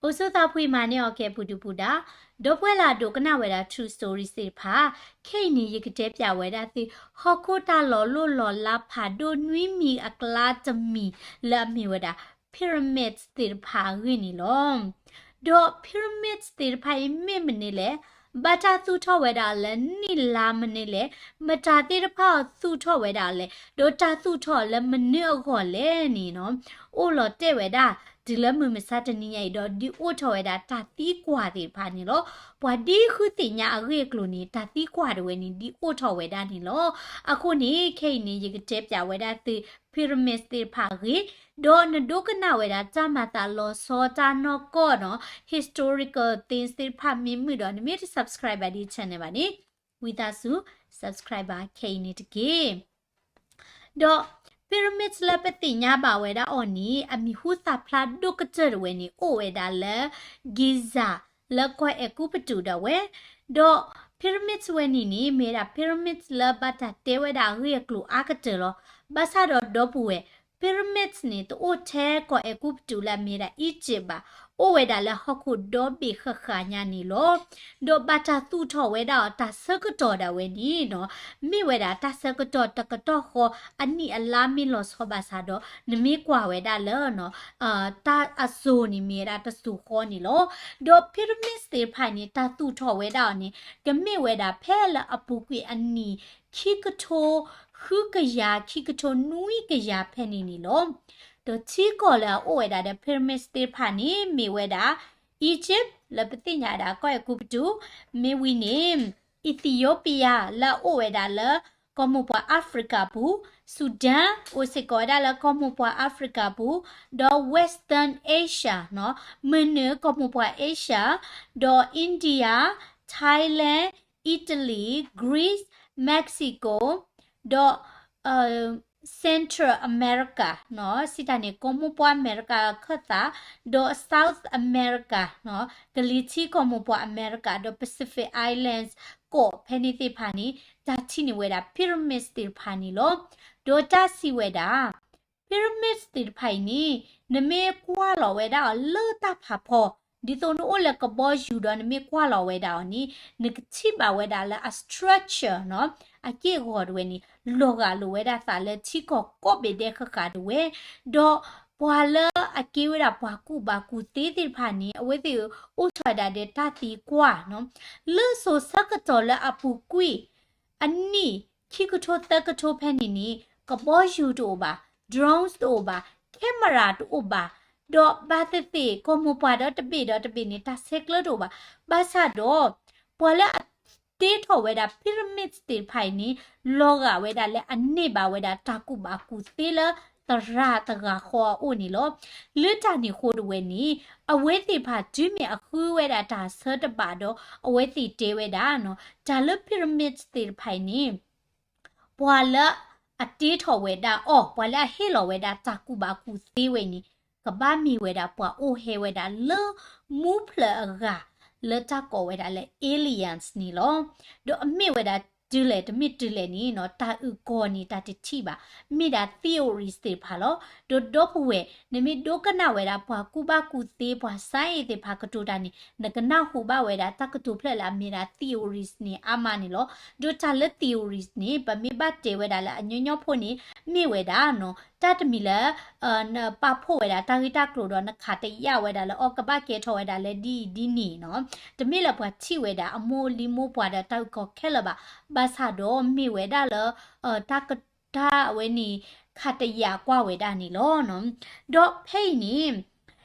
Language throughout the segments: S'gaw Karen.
အိၣ်ဆူၣ်သးဖှံမၤန့ၢ်အီၤခဲအံၤပူၤဒုပူၤဒါ, ဒီပုၢ်ဝဲၢ်လၢအဒိကနၣ်ဝဲဒၣ် True Story သ့ၣ်တဖၣ်, ခဲအံၤန့ၣ် ယကတဲပၠးဝဲဒၣ်သု ဟီၣ်ခိၣ်တၢ်လီၤလိၢ်လီၤလးဖးဒိၣ်နွံမံၤအကျါတမံၤလၢအမ့ၢ်ဝဲဒၣ် pyramids သ့ၣ်တဖၣ်အဂ့ၢ်န့ၣ်လီၤ. ဒီး pyramids သ့ၣ်တဖၣ်အံၤမ့ၢ်မနုၤလဲၣ်, ဘၣ်တၢ်သူၣ်ထီၣ်ဝဲဒၣ်လၢနံၣ်လါမနုၤလဲၣ်, မတၤသ့ၣ်တဖၣ်အသူၣ်ထီၣ်ဝဲဒၣ်လဲၣ်, ဒီးတၢ်သူၣ်ထီၣ်လၢမနုၤအဂီၢ်လဲၣ်န့ၣ်နီၤ, အိၣ်လီၤတဲာ်ဝဲဒၣ် တုၤလၢမုၢ်မဆါတနံၤညါအံၤဒီး ဒုးအိၣ်ထီၣ်ဝဲဒၣ်တၢ်သံကွၢ်သ့ၣ်တဖၣ်န့ၣ်လီၤ. ပှၤဒ်ဃုသ့ၣ်ညါအဂ့ၢ်အကျိၤန့ၣ် တၢ်သံကွၢ်တဝဲန့ၣ် ဒုးအိၣ်ထီၣ်ဝဲဒၣ်န့ၣ်လီၤ. အဃိန့ၣ် ခဲအံၤန့ၣ် ယကတဲပၠးဝဲဒၣ်သု pyramids သ့ၣ်တဖၣ်အဂ့ၢ်, ဒီးနဒိကနၣ်ဝဲဒၣ်တၢ်မၤသးလီၤဆီတၢ်နီၢ်ကီၢ်နီၤ historical things သ့ၣ်တဖၣ်မ့ၢ်မုာ်ဒီး နမ့ၢ်တ subscribe ဘၣ်ဒ် channel ဘၣ်န့ၣ် ဝံသးစူၤ subscribe ဘၣ်ခဲအံၤန့ၣ်တက့ၢ်. ဒီး pyramids လၢပသ့ၣ်ညါဘၣ်ဝဲဒၣ်အီၤန့ၣ် အမံၤဟူသၣ်ဖျါဒိၣ်ကတၢၢ်တဝဲန့ၣ် အိၣ်ဝဲဒၣ်လၢ Giza လၢကီၢ်အဲၤကူပတူးဒၣ်ဝဲ, ဒီး pyramids ဝဲန့ၣ်န့ၣ် မ့ၢ်ဝဲဒၣ် pyramids လၢဘၣ်တၢ်တဲဝဲဒၣ်အဂ့ၢ်အကျိၤအါကတၢၢ်လီၤ. ဘၣ်ဆၣ်ဒီးဒီပုၢ်ဝဲၢ် pyramids န့ၣ် တအိၣ်ထဲကီၢ်အဲၤကူပတူးလၢအမ့ၢ်ဝဲဒၣ် Egypt ဘၣ်, အိၣ်ဝဲဒၣ်လၢဟီၣ်ခိၣ်ဒီဘ့ၣ်ဃၣ်ဃၣ်ညါန့ၣ်လီၤ. ဒီးဘၣ်တၢ်သူၣ်ထီၣ်ဝဲဒၣ်အီၤ တၢ်ဆၢကတီၢ်ဒၣ်ဝဲန့ၣ်နီၤ, မ့ၢ်ဝဲဒၣ်တၢ်ဆၢကတီၢ်တကတီၢ်ဃီ အနံၣ်အလါမ့ၢ်လီၤဆီဘၣ်ဆၣ်ဒီး နမ့ၢ်ကွၢ်ဝဲဒၣ်လၢ တၢ်အစိၤန့ၣ် မ့ၢ်ဝဲဒၣ်တစိၤဃီန့ၣ်လီၤ. ဒီး pyramids သ့ၣ်တဖၣ်န့ၣ် တၢ်သူၣ်ထီၣ်ဝဲဒၣ်အီၤန့ၣ် ကမ့ၢ်ဝဲဒၣ်ဖဲလၢအပူၤကွံာ်အနံၣ် ခံကထိ ဃုကယၤ ခံကထိနွံကယၤဖဲန့ၣ်န့ၣ်လီၤ. ဒီးထံကီၢ်လၢအအိၣ်ဝဲဒၣ်ဒီး pyramids သ့ၣ်တဖၣ်န့ၣ် မ့ၢ်ဝဲဒၣ် Egypt လၢပသ့ၣ်ညါဒၣ်ကီၢ်အဲၤကူပတူး, မ့ၢ်ဝံၤန့ၣ် Ethiopia လၢအအိၣ်ဝဲဒၣ်လၢ ကီၢ်မိၢ်ပှၢ် Africa ပူၤ, Sudan အိၣ်စ့ၢ်ကီးဝဲဒၣ်လၢကီၢ်မိၢ်ပှၢ် Africa ပူၤ, ဒီး Western Asia နီၤ, မုၢ်နုာ်ကီၢ်မိၢ်ပှၢ် Asia, ဒီး India, Thailand, Italy, Greece, Mexico, ဒီး Central America နီၤ, စံးတၢ်န့ၣ် ကီၢ်မိၢ်ပှၢ်အမဲရကၤခၢၣ်သး, ဒီး South America နီၤ, ကလံၤထံကီၢ်မိၢ်ပှၢ်အမဲရကၤ, ဒီး Pacific Islands ကီၢ်ဖဲန့ၣ်သ့ၣ်တဖၣ်န့ၣ် တၢ်ထံၣ်န့ၢ်ဝဲဒၣ် pyramids သ့ၣ်တဖၣ်န့ၣ်လီၤ. ဒီးတၢ်စံးဝဲဒၣ် pyramids သ့ၣ်တဖၣ်အံၤန့ၣ် နမ့ၢ်ကွၢ်လီၤဝဲဒၣ်အီၤလၢတၢ်ဖးဖီ, ဒ်သိးနအိၣ်လၢကဘီယူၤဒီးနမ့ၢ်ကွၢ်လီၤဝဲဒၣ်အီၤန့ၣ် နကထံၣ်ဘၣ်ဝဲဒၣ်လၢအ structure နီၤ, အက့ၢ်အဂီၤတဝဲန့ၣ် လီၤဂာ်လိာ်ဝဲဒၣ်သးလၢထံကီၢ်ကိးဘ့ၣ်ဒဲဃၣ်ဃၣ်တဝဲ, ဒီးပှၤလၢအကဲဝဲဒၣ်ပှၤကူၣ်ဘၣ်ကူၣ်သ့သ့ၣ်တဖၣ်န့ၣ် အဝဲသ့ၣ်အိၣ်ထီၣ်ဝဲဒၣ်ဒီးတၢ်သံကွၢ်နီၤ, လၢစိၤဆၢကတီၢ်လၢအပူၤကွံာ် အနံၣ်ခံကထိသၢကထိဖဲန့ၣ်န့ၣ် ကဘီယူၤတအိၣ်ဘၣ်, drones တအိၣ်ဘၣ်, camera တအိၣ်ဘၣ်, ဒီးဘၣ်သ့ၣ်သ့ၣ်ကီၢ်မိၢ်ပှၢ်ဒီးတဘ့ၣ်ဒီးတဘ့ၣ်န့ၣ် တၢ်ဆဲးကျၢတအိၣ်ဘၣ်. ဘၣ်ဆၣ်ဒီး ပှၤလၢအတ့ထီၣ်ဝဲဒၣ် pyramids သ့ၣ်တဖၣ်အံၤန့ၣ် လီၤဂာ်ဝဲဒၣ်လၢအန့ၢ်ဘၣ်ဝဲဒၣ်တၢ်ကူၣ်ဘၣ်ကူၣ်သ့လၢသရၣ်တဂၤဃီအအိၣ်န့ၣ်လီၤ. လၢတၢ်န့ၣ်အဃိတဝဲန့ၣ် အဝဲသ့ၣ်တဖၣ်တုၤမ့ၢ်အဃုဝဲဒၣ်တၢ်ဆၢတဘၣ်ဒီး အဝဲသ့ၣ်တဲဝဲဒၣ်နီၤ, တၢ်လၢ pyramids သ့ၣ်တဖၣ်အံၤန့ၣ် ပှၤလၢအတ့ထီၣ်ဝဲဒၣ်အီၤ, ပှၤလၢအဟ့ၣ်လီၤဝဲဒၣ်တၢ်ကူၣ်ဘၣ်ကူၣ်သ့ဝဲန့ၣ် ကဘၣ်မ့ၢ်ဝဲဒၣ်ပှၤအိၣ်ဟဲဝဲဒၣ်လၢမူဖျၢၣ်အဂၤ လၢတၢ်ကိးဝဲဒၣ်လၢ aliens န့ၣ်လီၤ. ဒီးအမ့ၢ်ဝဲဒၣ်တုၤလဲၣ်တမ့ၢ်တုၤလဲၣ်န့ၣ်နီၤ, တၢ်အုၣ်ကီၤန့ၣ် တၢ်တထံၣ်ဘၣ်, မ့ၢ်ဒၣ် theories သ့ၣ်တဖၣ်လီၤ. ဒီးဒီပုၢ်ဝဲၢ် နမ့ၢ်ဒိကနၣ်ဝဲဒၣ်ပှၤကူၣ်ဘၣ်ကူၣ်သ့ ပှၤ science သ့ၣ်တဖၣ်ကတိၤတၢ်န့ၣ် နကနၢ်ဟူဘၣ်ဝဲဒၣ်တၢ်ကတိၤဖျၢၣ်လၢအမ့ၢ်ဒၣ် theories န့ၣ်အါမးန့ၣ်လီၤ. ဒီးတၢ်လၢ theories န့ၣ် ပမ့ၢ်ဘၣ်တဲဝဲဒၣ်လၢအညီညီဖိန့ၣ် မ့ၢ်ဝဲဒၣ်နီၤ, တၢ်တမံၤလၢ နပာ်ဖှိၣ်ဝဲဒၣ်တၢ်ဂ့ၢ်တၢ်ကျိၤဒီး နခးတယာ်ဝဲဒၣ်လၢအီၣ်ကဘၣ်ကဲထီၣ်ဝဲဒၣ်လၢဒ်အံၤဒ်န့ၣ်နီၤ, တမ့ၢ်လၢပှၤထံၣ်ဝဲဒၣ်အမိၢ်လံမိၢ်ပှၢ်ဒီးတၢ်အုၣ်ကီၤခဲလၢာ်ဘၣ်. ဘၣ်ဆၣ်ဒီးမ့ၢ်ဝဲဒၣ်လၢ တၢ်က တၢ်အဝဲန့ၣ် ခးတယာ်ကွၢ်ဝဲဒၣ်န့ၣ်လီၤ. ဒီးဖဲအံၤန့ၣ်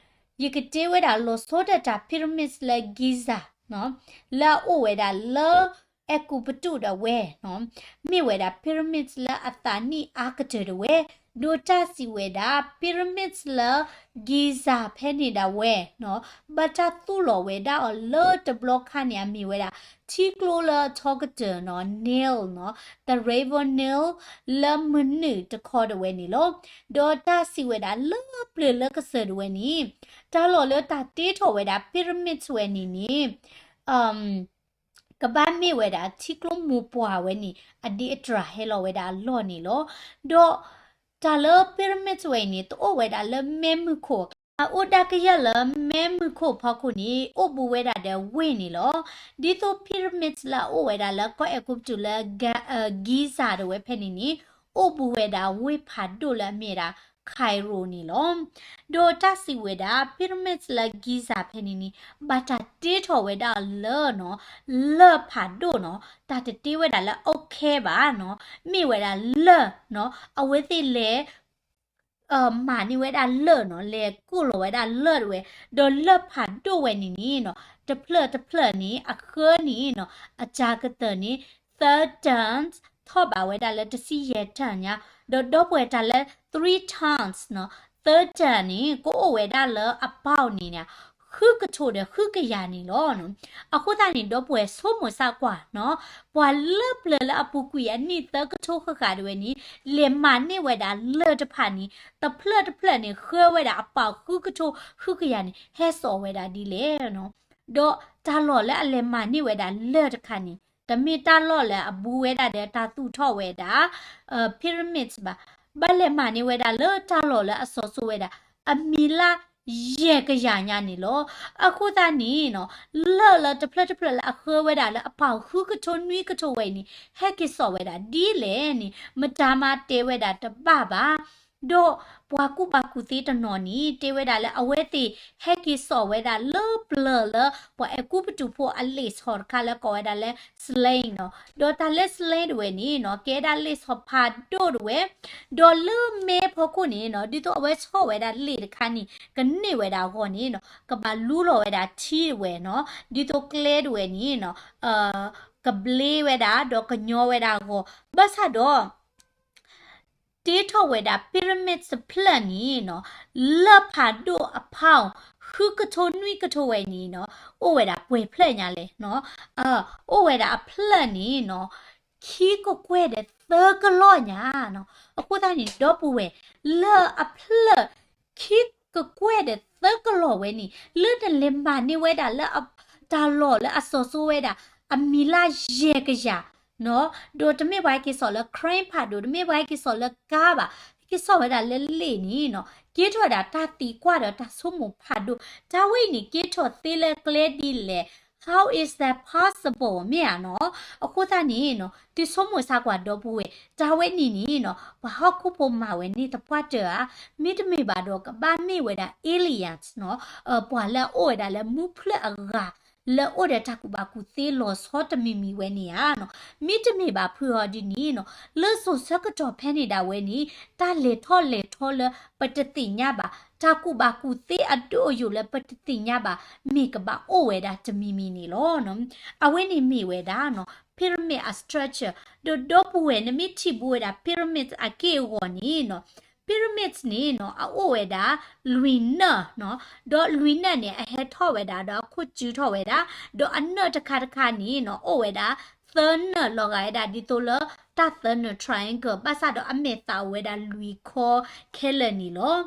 ယကတဲဝဲဒၣ်လီၤဆီဒၣ်တၢ် pyramids လၢ Giza နီၤ, လၢအအိၣ်ဝဲဒၣ်လၢ အဲၤကူပတူးဒၣ်ဝဲနီၤ, မ့ၢ်ဝဲဒၣ် pyramids လၢအသးနံၣ်အါကတၢၢ်ဒၣ်ဝဲ, ဒီးတၢ်စံးဝဲဒၣ် pyramids လၢ Giza ဖဲန့ၣ်ဒၣ်ဝဲနီၤ, ဘၣ်တၢ်သူၣ်လီၤဝဲဒၣ်အီၤလၢတဘျီခါန့ၣ် အမ့ၢ်ဝဲဒၣ် ထံကျိလၢအထီကတၢၢ်နီၤ, Nile နီၤ, the river Nile လၢမနုၤတခီဒၣ်ဝဲန့ၣ်လီၤ. ဒီးတၢ်စံးဝဲဒၣ်လၢပျၢၤလၢကစၢၢ်ဒၣ်ဝဲန့ၣ် တၢ်လီၢ်လၢတၢ်တ့ထီၣ်ဝဲဒၣ် pyramids ဝဲန့ၣ်န့ၣ် ကဘၣ်မ့ၢ်ဝဲဒၣ်ထံကျိမိၢ်ပှၢ်ဝဲန့ၣ် အဒ့အတြၢ်ဟဲလီၤဝဲဒၣ်အလီၢ်န့ၣ်လီၤ. ဒီးတၢ်လၢ pyramids ဝဲအံၤန့ၣ် တအိၣ်ဝဲဒၣ်လၢမဲးမုၢ်ခိၣ်အကျါ အအိၣ်ဒၣ်ကယၢ်လၢမဲးမုၢ်ခိၣ်ဖီခိၣ်န့ၣ် အိၣ်ဘူးဝဲဒၣ်ဒီးဝ့ၢ်န့ၣ်လီၤ. ဒ်သိး pyramids လၢအအိၣ်ဝဲဒၣ်လၢကီၢ်အဲၤကူပတူးလၢ Giza တဝဲဖဲန့ၣ်န့ၣ် အိၣ်ဘူးဝဲဒၣ်ဝ့ၢ်ဖးဒိၣ်လၢအမ့ၢ်ဝဲဒၣ် Cairo န့ၣ်လီၤ. ဒီးတၢ်စံးဝဲဒၣ် pyramids လၢ Giza ဖဲန့ၣ်န့ၣ် ဘၣ်တၢ်တ့ထီၣ်ဝဲဒၣ်လၢနီၤ လၢၢ်ဖးဒိၣ်နီၤ တၢ်တတ့ဝဲဒၣ်လၢအီၣ်ခဲဘၣ်နီၤ မ့ၢ်ဝဲဒၣ်လၢၢ်နီၤ အဝဲသ့ၣ်လဲၤ မၤန့ၢ်ဝဲဒၣ်လၢၢ်နီၤ လဲၤကိၢ်လီၤဝဲဒၣ်လၢၢ်တဝဲ ဒီးလၢၢ်ဖးဒိၣ်ဝဲန့ၣ်န့ၣ်နီၤ တဖျၢၣ်တဖျၢၣ်န့ၣ် အဃၢန့ၣ်နီၤ အစှၤကတၢၢ်န့ၣ် သၢ tons ထီၣ်ဘးဝဲဒၣ်လၢတဆံယဲၢ် tons ညါ ဒီးဒီပုၢ်ဝဲၢ်တၢ်လၢ three tons နီၤ သၢ tons န့ၣ် ကအိၣ်ဝဲဒၣ်လၢအပီၣ်န့ၣ် ဃုကထိဒီးဃုကယၤန့ၣ်လီၤ. အဃိသတးန့ၣ် ဒီပုၢ်ဝဲၢ်ဆိကမိၣ်စၢ်ကွၢ်နီၤ ပှၤလၢပျၢၤလၢအပူၤကွံာ်အနံၣ်သၢကထိဃၣ်ဃၣ်တဝဲန့ၣ် လဲၤမၤန့ၢ်ဝဲဒၣ်လၢၢ်တဖၣ်န့ၣ် တဖျၢၣ်တဖျၢၣ်န့ၣ် ဃၢဝဲဒၣ်အပီၣ်ဃုကထိဃုကယၤန့ၣ် ဟဲစိာ်ဝဲဒၣ်ဒ်လဲၣ်နီၤ ဒီးတၢ်လီၢ်လၢအလဲၤမၤန့ၢ်ဝဲဒၣ်လၢၢ်တခါန့ၣ် တမ့ၢ်တၢ်လီၢ်လၢအဘူးဝဲဒၣ်ဒီးတၢ်သူၣ်ထီၣ်ဝဲဒၣ် pyramids ဘၣ်. ဘၣ်လဲၤမၤန့ၢ်ဝဲဒၣ်လၢတၢ်လီၢ်လၢအစီၤစိဝဲဒၣ် အမံၤလၢ်ယဲၢ်ကယၤညါန့ၣ်လီၤ. အဃိသတးန့ၣ်နီၤ လၢၢ်လၢတဖျၢၣ်တဖျၢၣ်လၢအဃၢဝဲဒၣ်လၢအပီၣ်ဃုကထိနွံကထိဝဲအံၤန့ၣ် ဟဲက့ၤစိာ်ဝဲဒၣ်ဒ်လဲၣ်န့ၣ် မတၤမၤတဲဝဲဒၣ်တဘၣ်ဘၣ်. ဒီးပှၤကူၣ်ဘၣ်ကူၣ်သ့တနီၤန့ၣ် တဲဝဲဒၣ်လၢအဝဲသ့ၣ်ဟဲက့ၤစိာ်ဝဲဒၣ်လၢပျၢၤလၢ ပှၤအဲၤကူပတူးဖိအလံာ်ဆီတခါလၢကိးဝဲဒၣ်လၢ slime နီၤ. ဒီးတၢ်လၢ slime တဝဲန့ၣ်နီၤ ကဲဒၣ်လံာ်ဆီဖးဒိၣ်တဝဲ ဒီးလၢမဲဖီခိၣ်န့ၣ်နီၤ ဒ်သိးအဝဲဆီၣ်ဝဲဒၣ်လံာ်တခါန့ၣ် ကန့ၢ်ဝဲဒၣ်အဂီၢ်န့ၣ်နီၤ ကဘၣ်လူလီၤဝဲဒၣ်ထံတဝဲနီၤ ဒ်သိးကျဲတဝဲန့ၣ်နီၤ ကဘျ့ဝဲဒၣ် ဒီးကညီဝဲဒၣ်အဂီၢ် ဘၣ်ဆၣ်ဒီး တ့ထီၣ်ဝဲဒၣ် pyramids တဖျၢၣ်န့ၣ်နီၤ လၢၢ်ဖးဒိၣ်အပီၣ် ဃုကထိနွံကထိဝဲန့ၣ်နီၤ အိၣ်ဝဲဒၣ်ပှဲၤဖျၢၣ်ညါလဲၣ်နီၤ အိၣ်ဝဲဒၣ်အဖျၢၣ်န့ၣ်နီၤ ခံကကွဲၢ်ဒီးသၢကလီၢ်ညါနီၤ. အဃိသတးန့ၣ် ဒီပုၢ်ဝဲၢ် လၢၢ်အဖျၢၣ် ခံကကွဲၢ်ဒီးသၢကလီၢ်ဝဲန့ၣ် လၢနလဲၤမၤန့ၢ်ဝဲဒၣ်လၢ တၢ်လီၢ်လၢအစီၤစိဝဲဒၣ် အမံၤလၢ်ယဲၢ်ကယၤ ဒီးတမ့ၢ်ပှၤဟဲက့ၤစိာ်လၢ crane ဖးဒိၣ် တမ့ၢ်ပှၤဟဲက့ၤစိာ်လၢကါဘၣ် ဟဲက့ၤစိာ်ဝဲဒၣ်လၢလံာ်န့ၣ်နီၤ ကဲထီၣ်ဝဲဒၣ်တၢ်သံကွၢ်ဒီးတၢ်ဆိကမိၣ်ဖးဒိၣ် တၢ်ဝဲအံၤန့ၣ် ကဲထီၣ်သ့လၢကျဲဒ်လဲၣ် how is that possible မ့ၢ်ဧါနီၤ. အဃိသတးန့ၣ်နီၤ သုဆိကမိၣ်စၢ်ကွၢ်ဒီပုၢ်ဝဲၢ် တၢ်ဝဲန့ၣ်န့ၣ်နီၤ ပှၤဟီၣ်ခိၣ်ဖိမၤဝဲန့ၣ်သပှၢ်တၢၢ်ဧါ မ့တမ့ၢ်ဘၣ်ဒီးကဘၣ်မ့ၢ်ဝဲဒၣ် aliens နီၤ ပှၤလၢအအိၣ်ဝဲဒၣ်လၢမူဖျၢၣ်အဂၤ လၢအိၣ်ဒီးတၢ်ကူၣ်ဘၣ်ကူၣ်သ့လီၤဆီတမံၤမံၤဝဲန့ၣ်ဧါနီၤ. မ့တမ့ၢ်ဘၣ်ဖုးအီၤဒ်န့ၣ်နီၤ လၢစိၤဆၢကတီၢ်ဖဲန့ၣ်ဒၣ်ဝဲန့ၣ် တၢ်လဲၤထီၣ်လဲၤထီလၢပတသ့ၣ်ညါဘၣ် တၢ်ကူၣ်ဘၣ်ကူၣ်သ့အဒိၣ်အယိာ်လၢပတသ့ၣ်ညါဘၣ် မ့ၢ်ကဘၣ်အိၣ်ဝဲဒၣ်တမံၤမံၤန့ၣ်လီၤ. အဝဲန့ၣ်မ့ၢ်ဝဲဒၣ်နီၤ pyramid အ structure ဒီးဒီပုၢ်ဝဲၢ် နမ့ၢ်ထံၣ်ဘူးဝဲဒၣ် pyramid အက့ၢ်အဂီၤန့ၣ်နီၤ pyramids န့ၣ်နီၤ အအိၣ်ဝဲဒၣ် လွံၢ်နၢၣ်နီၤ ဒီးလွံၢ်နၢၣ်န့ၣ် အဟဲထီၣ်ဝဲဒၣ် ဒီးအခိၣ်စုထီၣ်ဝဲဒၣ် ဒီးအနၢၣ်တခါတခါန့ၣ်နီၤ အိၣ်ဝဲဒၣ် သၢနၢၣ်လီၤဂာ်ဝဲဒၣ် ဒ်သိးလၢတၢ်သၢနၢၣ် triangle ဘၣ်ဆၣ်ဒီးအမဲာ်သးအိၣ်ဝဲဒၣ်လွံၢ်ခီခဲလၢာ်န့ၣ်လီၤ.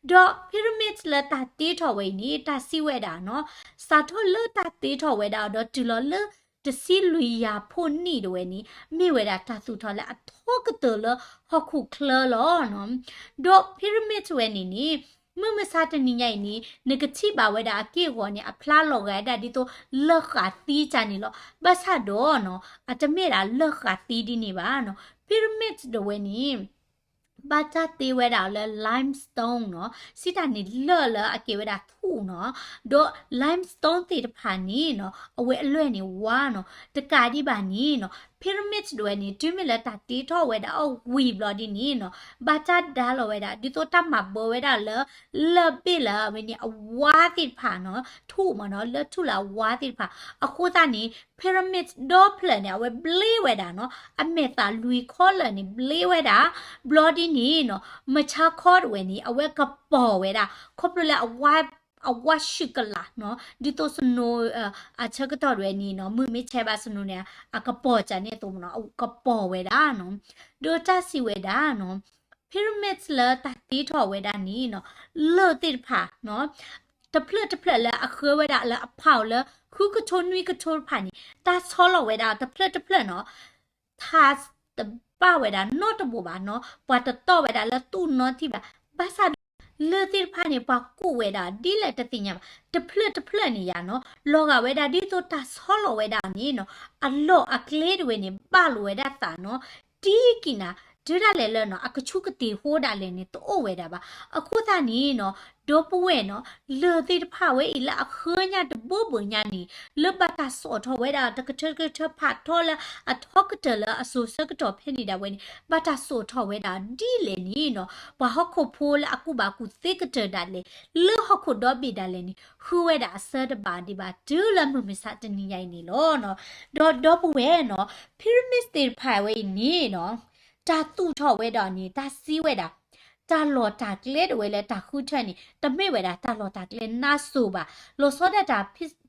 ဒီး pyramids လၢတၢ်တ့ထီၣ်ဝဲအံၤန့ၣ် တၢ်စံးဝဲဒၣ်နီၤ စးထီၣ်လၢတၢ်တ့ထီၣ်ဝဲဒၣ်ဒီးတုၤလီၤလၢ တဆံလွံၢ်ယၤဖှိၣ်နံၣ်တဝဲန့ၣ် မ့ၢ်ဝဲဒၣ်တၢ်သူၣ်ထီၣ်လၢအထီကတၢၢ်လၢဟီၣ်ခိၣ်ချၢလီၤ. ဒီး pyramids ဝဲန့ၣ်န့ၣ် မုၢ်မဆါတနံၤညါအံၤန့ၣ် နကထံၣ်ဘၣ်ဝဲဒၣ်အက့ၢ်အဂီၤန့ၣ် အဖျါလီၤဂာ်ဝဲဒၣ်ဒ်သိးလၢၢ်ဃာ်သံကၢ်န့ၣ်လီၤ. ဘၣ်ဆၣ်ဒီးနီၤ အတမ့ၢ်ဒၣ်လၢၢ်ဃာ်သံဒ်န့ၣ်ဘၣ်နီၤ pyramids တဝဲန့ၣ် ဘၣ်တၢ်တ့ဝဲဒၣ်လၢ limestone နီၤ စံးတၢ်န့ၣ် လၢၢ်လၢအကဲဝဲဒၣ်ထူၣ်နီၤ ဒီး limestone သ့ၣ်တဖၣ်န့ၣ်နီၤ အဝဲအလွဲၢ်န့ၣ်ဝါနီၤ တကးဒံးဘၣ်န့ၣ်နီၤ pyramids တဝဲန့ၣ် တုၤမ့ၢ်လၢတၢ်တ့ထီၣ်ဝဲဒၣ်အီၤဝံၤဘျီဒ်န့ၣ်နီၤ ဘၣ်တၢ်ဒါလီၤဝဲဒၣ် ဒ်သိးတၢ်မၤဘၢဝဲဒၣ်လၢ လၢၢ်ဘ့ၣ်လၢအဝဲန့ၣ် အဝါသ့ၣ်တဖၣ်နီၤ ထူၣ်မ့ၢ်နီၤ လၢၢ်ထူၣ်လၢအဝါသ့ၣ်တဖၣ် အဃိသတးန့ၣ် pyramids ဒီဖျၢၣ်န့ၣ် အဝဲဘျ့ဝဲဒၣ်နီၤ အမဲာ်သးလွံၢ်ခီလၢာ်န့ၣ် ဘျ့ဝဲဒၣ် ဘျီဒ်န့ၣ်နီၤ မုၢ်ဆါခီတဝဲန့ၣ် အဝဲကပီၤဝဲဒၣ် ခီဖျိလၢအဝါ အဝါၡူၣ်ကလာ်နီၤ ဒ်သိး snow အဆၢကတီၢ်တဝဲန့ၣ်နီၤ မုၢ်မ့ၢ်ဆဲးဘၣ် snow န့ၣ် အကပီၤကန့ၣ်အသိးမ့ၢ်နီၤ အကပီၤဝဲဒၣ်နီၤ ဒီးတၢ်စံးဝဲဒၣ်နီၤ pyramids လၢတၢ်တ့ထီၣ်ဝဲဒၣ်န့ၣ်နီၤ လၢၢ်သ့ၣ်တဖၣ်နီၤ တဖျၢၣ်တဖျၢၣ်လၢအဃၢဝဲဒၣ်လၢအဖးအီၤလၢ ဃုကထိနွံကထိတဖၣ်န့ၣ် တၢ်ဆီလီၤဝဲဒၣ်တဖျၢၣ်တဖျၢၣ်နီၤ ထါတဘၣ်ဝဲဒၣ်နီတဘိးဘၣ်နီၤ ပှၤတတီၢ်ဝဲဒၣ်လၢသူၣ်နီတထံၣ်ဘၣ် ဘၣ်ဆၣ်ဒီး လၢၢ်သ့ၣ်တဖၣ်န့ၣ် ပှၤကူးဝဲဒၣ်ဒ်လဲၣ်တသ့ၣ်ညါဘၣ်, တဖျၢၣ်တဖျၢၣ်န့ၣ်ယါနီၤ လီၤဂာ်ဝဲဒၣ်ဒ်သိးတၢ်ဆီလီၤဝဲဒၣ်န့ၣ်နီၤ အလီၢ်အကျဲတဝဲန့ၣ် ဘၣ်လိာ်ဝဲဒၣ်သးနီၤ တံၢ်ကံးနၤ တုၤဒၣ်လဲာ်လၢနီၤ အကဆူးကတ့ၤဃိဒၣ်လဲာ်န့ၣ် တအိၣ်ဝဲဒၣ်ဘၣ်. အဃိသတးန့ၣ်နီၤ ဒီပုၢ်ဝဲၢ်နီၤ လၢၢ်သ့ၣ်တဖၣ်ဝဲအံၤလၢအဃၢညါတဘိဘၢညါန့ၣ် လၢဘၣ်တၢ်စိာ်ထီၣ်ဝဲဒၣ်တကထၢတကထၢဖးထီလၢအထီကတၢၢ်လၢအစိၤဆၢကတီၢ်ဖဲန့ၣ်ဒၣ်ဝဲန့ၣ် ဘၣ်တၢ်စိာ်ထီၣ်ဝဲဒၣ်ဒ်လဲၣ်န့ၣ်နီၤ ပှၤဟီၣ်ခိၣ်ဖိလၢအကူၣ်ဘၣ်ကူၣ်သ့ကတၢၢ်ဒၣ်လဲာ် လၢဟီၣ်ခိၣ်ဒီဘ့ၣ်ဒၣ်လဲာ်န့ၣ် ဃုဝဲဒၣ်အဆၢတဘၣ်ဒံးဘၣ် တုၤလၢမုၢ်မဆါတနံၤညါအံၤန့ၣ်လီၤ. ဒီးဒီပုၢ်ဝဲၢ်နီၤ pyramids သ့ၣ်တဖၣ်ဝဲအံၤန့ၣ်နီၤ တၢ်သူၣ်ထီၣ်ဝဲဒၣ်န့ၣ် တၢ်စံးဝဲဒၣ် တၢ်လီၢ်တၢ်ကျဲတဝဲလၢတၢ်ဃုထၢန့ၣ် တမ့ၢ်ဝဲဒၣ်တၢ်လီၢ်တၢ်ကျဲနါစိၤဘၣ်. လီၤဆီဒၣ်တၢ်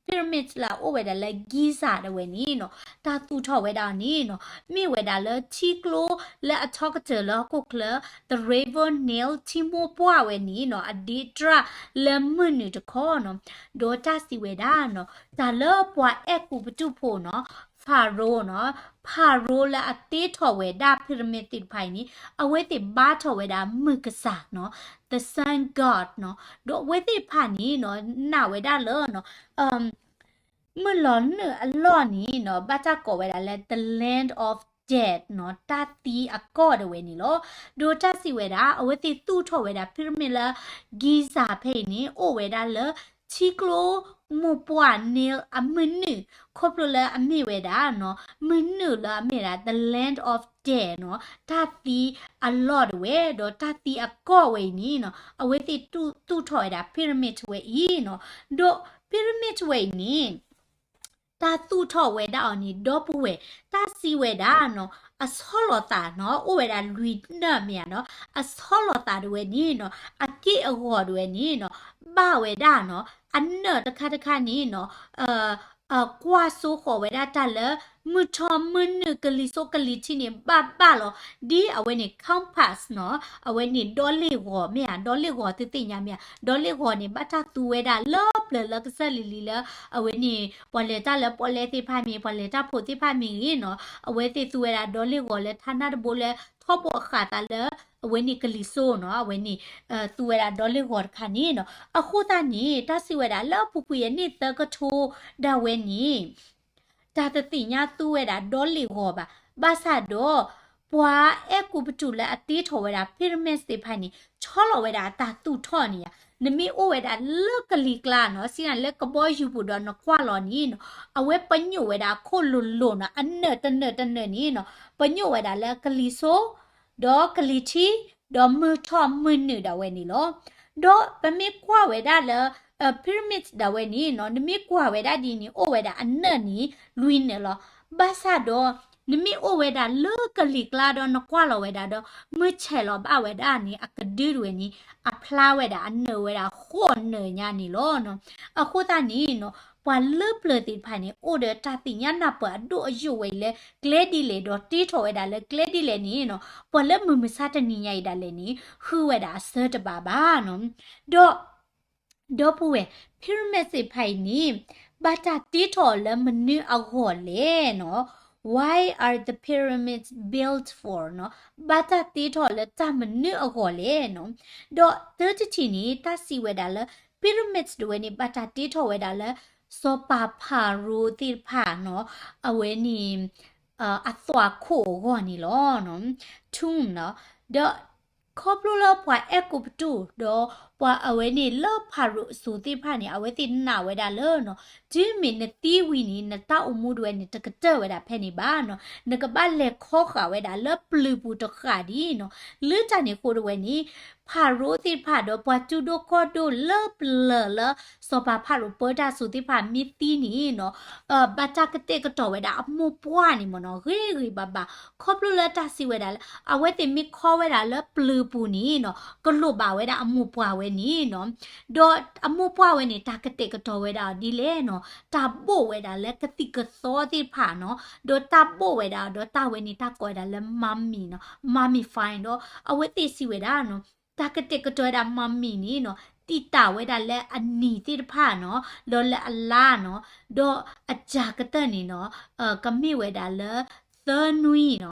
pyramids လၢအအိၣ်ဝဲဒၣ်လၢ Giza တဝဲန့ၣ်နီၤ တၢ်သူၣ်ထီၣ်ဝဲဒၣ်န့ၣ်နီၤ မ့ၢ်ဝဲဒၣ်လၢထံကျိလၢအထီကတၢၢ်လၢဟီၣ်ခိၣ်ချၢ the River Nile ထံမိၢ်ပှၢ်ဝဲန့ၣ်နီၤ အဒ့တြၢ်လၢမုၢ်နုာ်တခီနီၤ ဒီးတၢ်စံးဝဲဒၣ်နီၤ တၢ်လၢပှၤအဲၤကူပတူးဖိနီၤ Pharaoh နီၤ Pharaoh လၢအတ့ထီၣ်ဝဲဒၣ် pyramid သ့ၣ်တဖၣ်အံၤန့ၣ် အဝဲသ့ၣ်ဘါထီၣ်ဝဲဒၣ်မုၢ်ကစၢ်နီၤ the sun god နီၤ ဒီးအဝဲသ့ၣ်တဖၣ်န့ၣ်နီၤ နာ်ဝဲဒၣ်လၢနီၤ မုၢ်လီၤနုာ်အလီၢ်န့ၣ်နီၤ ဘၣ်တၢ်ကိးဝဲဒၣ်လၢ the land of death နီၤ တၢ်သံအကီၢ်တဝဲန့ၣ်လီၤ. ဒီးတၢ်စံးဝဲဒၣ် အဝဲသ့ၣ်သူၣ်ထီၣ်ဝဲဒၣ် pyramid လၢ Giza ဖဲအံၤန့ၣ် အိၣ်ဝဲဒၣ်လၢ ထံကျိမိၢ်ပှၢ် Nile အမုၢ်နုာ် ခီဖျိလၢအမ့ၢ်ဝဲဒၣ်နီၤ မုၢ်နုာ်လၢအမ့ၢ်ဒၣ် the land of death နီၤ တၢ်သံအလီၢ်တဝဲ ဒီးတၢ်သံအကီၢ်ဝဲအံၤန့ၣ်နီၤ အဝဲသ့ၣ်သူၣ်ထီၣ်ဝဲဒၣ် pyramid ဝဲအံၤနီၤ ဒီး pyramid ဝဲအံၤန့ၣ် တၢ်သူၣ်ထီၣ်ဝဲဒၣ်အီၤန့ၣ် ဒီပုၢ်ဝဲၢ် တၢ်စံးဝဲဒၣ်နီၤ အဆီလီၤသးနီၤ အိၣ်ဝဲဒၣ်လွံၢ်နၢၣ်မ့ၢ်ဧါနီၤ အဆီလီၤသးတဝဲန့ၣ်နီၤ အက့ၢ်အဂီၤတဝဲန့ၣ်နီၤ ဘၣ်ဝဲဒၣ်နီၤ အနၢၣ်တခါတခါန့ၣ်နီၤ ကွၢ်စိဃီၤဝဲဒၣ်တၢ်လၢ မုၢ်ထီၣ်မုၢ်နုာ်ကလံၤစိးကလံၤထံးန့ၣ် ဘၣ်ဘၣ်လီၤ ဒ်အဝဲန့ၣ် compass နီၤ အဝဲန့ၣ်ဒီလ့ၣ်ဂီၤမ့ၢ်ဧါ ဒီလ့ၣ်ဂီၤသုသ့ၣ်ညါမ့ၢ်ဧါ ဒီလ့ၣ်ဂီၤန့ၣ် ဘၣ်တၢ်သူဝဲဒၣ်လၢပျၢၤလၢကစၢၢ်လံၤလံၤလၢ အဝဲန့ၣ် ပှၤလဲၤတၢ်လၢပီၣ်လဲသ့ၣ်တဖၣ်မ့ၢ် ပှၤလဲၤတၢ်ဖိသ့ၣ်တဖၣ်မ့ၢ်ဂ့ၤနီၤ အဝဲသ့ၣ်သူဝဲဒၣ်ဒီလ့ၣ်ဂီၤလၢထါနၢ်တဘိလၢ ထီဘိအဃာ်သးလၢ အဝဲန့ၣ်ကလံၤစိးနီၤ အဝဲန့ၣ် သူဝဲဒၣ်ဒီလ့ၣ်ဂီၤတခါန့ၣ်နီၤ အဃိသတးန့ၣ် တၢ်စံးဝဲဒၣ်လၢအပူၤကွံာ်အနံၣ်သၢကထိဒၣ်ဝဲန့ၣ် တၢ်တသ့ၣ်ညါသူဝဲဒၣ်ဒီလ့ၣ်ဂီၤဘၣ်. ဘၣ်ဆၣ်ဒီး ပှၤအဲၤကူပတူးလၢအတ့ထီၣ်ဝဲဒၣ် pyramids သ့ၣ်တဖၣ်န့ၣ် ဆီလီၤဝဲဒၣ်အတၢ်သူၣ်ထီၣ်န့ၣ်ဧါ, နမ့ၢ်အိၣ်ဝဲဒၣ်လၢကလံၤကျါနီၤ, စံးနၤလၢကဘီယူၤပူၤဒီးနကွၢ်လီၤန့ၣ်နီၤ, အဝဲပညိၣ်ဝဲဒၣ်အခိၣ်လိၤလိၤနီၤ, အနၢၣ်တနၢၣ်တနၢၣ်န့ၣ်နီၤ, ပညိၣ်ဝဲဒၣ်လၢကလံၤစိး ဒီးကလံၤထံး ဒီးမုၢ်ထီၣ်မုၢ်နုာ်ဒၣ်ဝဲန့ၣ်လီၤ. ဒီးပမ့ၢ်ကွၢ်ဝဲဒၣ်လၢ pyramids ဒၣ်ဝဲန့ၣ်နီၤ, နမ့ၢ်ကွၢ်ဝဲဒၣ်ဒ်န့ၣ် အိၣ်ဝဲဒၣ်အနၢၣ်န့ၣ် လွံၢ်နၢၣ်လီၤ. ဘၣ်ဆၣ်ဒီး နမ့ၢ်အိၣ်ဝဲဒၣ်လၢကလံၤကျါဒီးနကွၢ်လီၤဝဲဒၣ်ဒီး မုၢ်ဆဲးလီၤဘၣ်ဝဲဒၣ်န့ၣ် အကဒုတဝဲန့ၣ် အဖျါဝဲဒၣ်အနၢၣ်ဝဲဒၣ်ဃိးနၢၣ်ညါန့ၣ်လီၤ. အဃိသတးန့ၣ်နီၤ ပှၤလၢပျၢၤသ့ၣ်တဖၣ်န့ၣ် အိၣ်ဒီးတၢ်သ့ၣ်ညါနၢ်ပၢၢ်အဒိၣ်အယိာ်ဝဲအံၤလၢကျဲဒ်လဲၣ်ဒီးတ့ထီၣ်ဝဲဒၣ်လၢကျဲဒ်လဲၣ်န့ၣ်နီၤ, ပှၤလၢမုၢ်မဆါတနံၤညါအံၤဒၣ်လဲာ်န့ၣ် ဃုဝဲဒၣ်အဆၢတဘၣ်ဘၣ်နီၤ. ဒီး ဒီပုၢ်ဝဲၢ် pyramids သ့ၣ်တဖၣ်အံၤန့ၣ် ဘၣ်တၢ်တ့ထီၣ်အီၤလၢမနုၤအဂီၢ်လဲၣ်နီၤ. Why are the pyramids built for နီၤ, ဘၣ်တၢ်တ့ထီၣ်အီၤလၢတၢ်မနုၤအဂီၢ်လဲၣ်နီၤ. ဒီးသၢတထံၣ်န့ၣ် တၢ်စံးဝဲဒၣ်လၢ pyramids တဝဲန့ၣ် ဘၣ်တၢ်တ့ထီၣ်ဝဲဒၣ်လၢ စီၤပၤဖၤရိၤသ့ၣ်တဖၣ်နီၤ, အဝဲန့ၣ် အသွၣ်ခိၣ်အဂီၢ်န့ၣ်လီၤ. tomb နီၤ. ဒီး ခီဖျိလၢပှၤအဲၤကူပတူး ဒီးပှၤအဝဲန့ၣ်လၢဖၤရိၤအစိၤသ့ၣ်တဖၣ်န့ၣ် အဝဲသ့ၣ်နာ်ဝဲဒၣ်လၢနီၤ, တုၤမ့ၢ်နသံဝံၤန့ၣ် နတၢ်အိၣ်မူတဝဲန့ၣ် တကတၢၢ်ဝဲဒၣ်ဖဲန့ၣ်ဘၣ်နီၤ, နကဘၣ်လဲၤခီဃာ်ဝဲဒၣ်လၢပျုၤပူၤတဃၣ်ဒ်နီၤ. လၢတၢ်န့ၣ်အဃိတဝဲန့ၣ် ဖၤရိၤသ့ၣ်တဖၣ်ဒီးပှၤတူၢ်ဒိၣ်ကီၢ်ဒိၣ်လၢပျၢၤလၢ စီၤပၤဖၤရိၤပၢတၢ်အစိၤသ့ၣ်တဖၣ်မ့ၢ်သံန့ၣ်နီၤ, ဘၣ်တၢ်ကတဲာ်ကတီၤဝဲဒၣ်အမိၢ်ပှၢ်န့ၣ်မ့ၢ်နီၤ, ဂ့ၤဂ့ၤဘၣ်ဘၣ်, ခီဖျိလၢတၢ်စံးဝဲဒၣ်လၢ အဝဲသ့ၣ်မ့ၢ်ခီဝဲဒၣ်လၢပျုၤပူၤန့ၣ်နီၤ, ကလိၣ်ဘၣ်ဝဲဒၣ်အမိၢ်ပှၢ်ဝဲန့ၣ်နီၤ. ဒီးအမိၢ်ပှၢ်ဝဲန့ၣ် တၢ်ကတဲာ်ကတီၤဝဲဒၣ်အီၤဒ်လဲၣ်နီၤ, တၢ်ဘိၣ်ဝဲဒၣ်လၢကသံၣ်ကသီသ့ၣ်တဖၣ်နီၤ, ဒီးတၢ်ဘိၣ်ဝဲဒၣ်အီၤဒီးတၢ်ဝဲန့ၣ် တၢ်ကိးဝဲဒၣ်လၢ mummy နီၤ, mummify ဒီး အဝဲသ့ၣ်စံးဝဲဒၣ်နီၤ, တၢ်ကတဲာ်ကတီၤဝဲဒၣ် mummy န့ၣ်နီၤ, တံာ်တာ်ဝဲဒၣ်လၢအနံၤသ့ၣ်တဖၣ်နီၤ, ဒီးလၢအလါနီၤ, ဒီးအစှၤကတၢၢ်န့ၣ်နီၤ, ကမ့ၢ်ဝဲဒၣ်လၢသၢနွံနီၤ.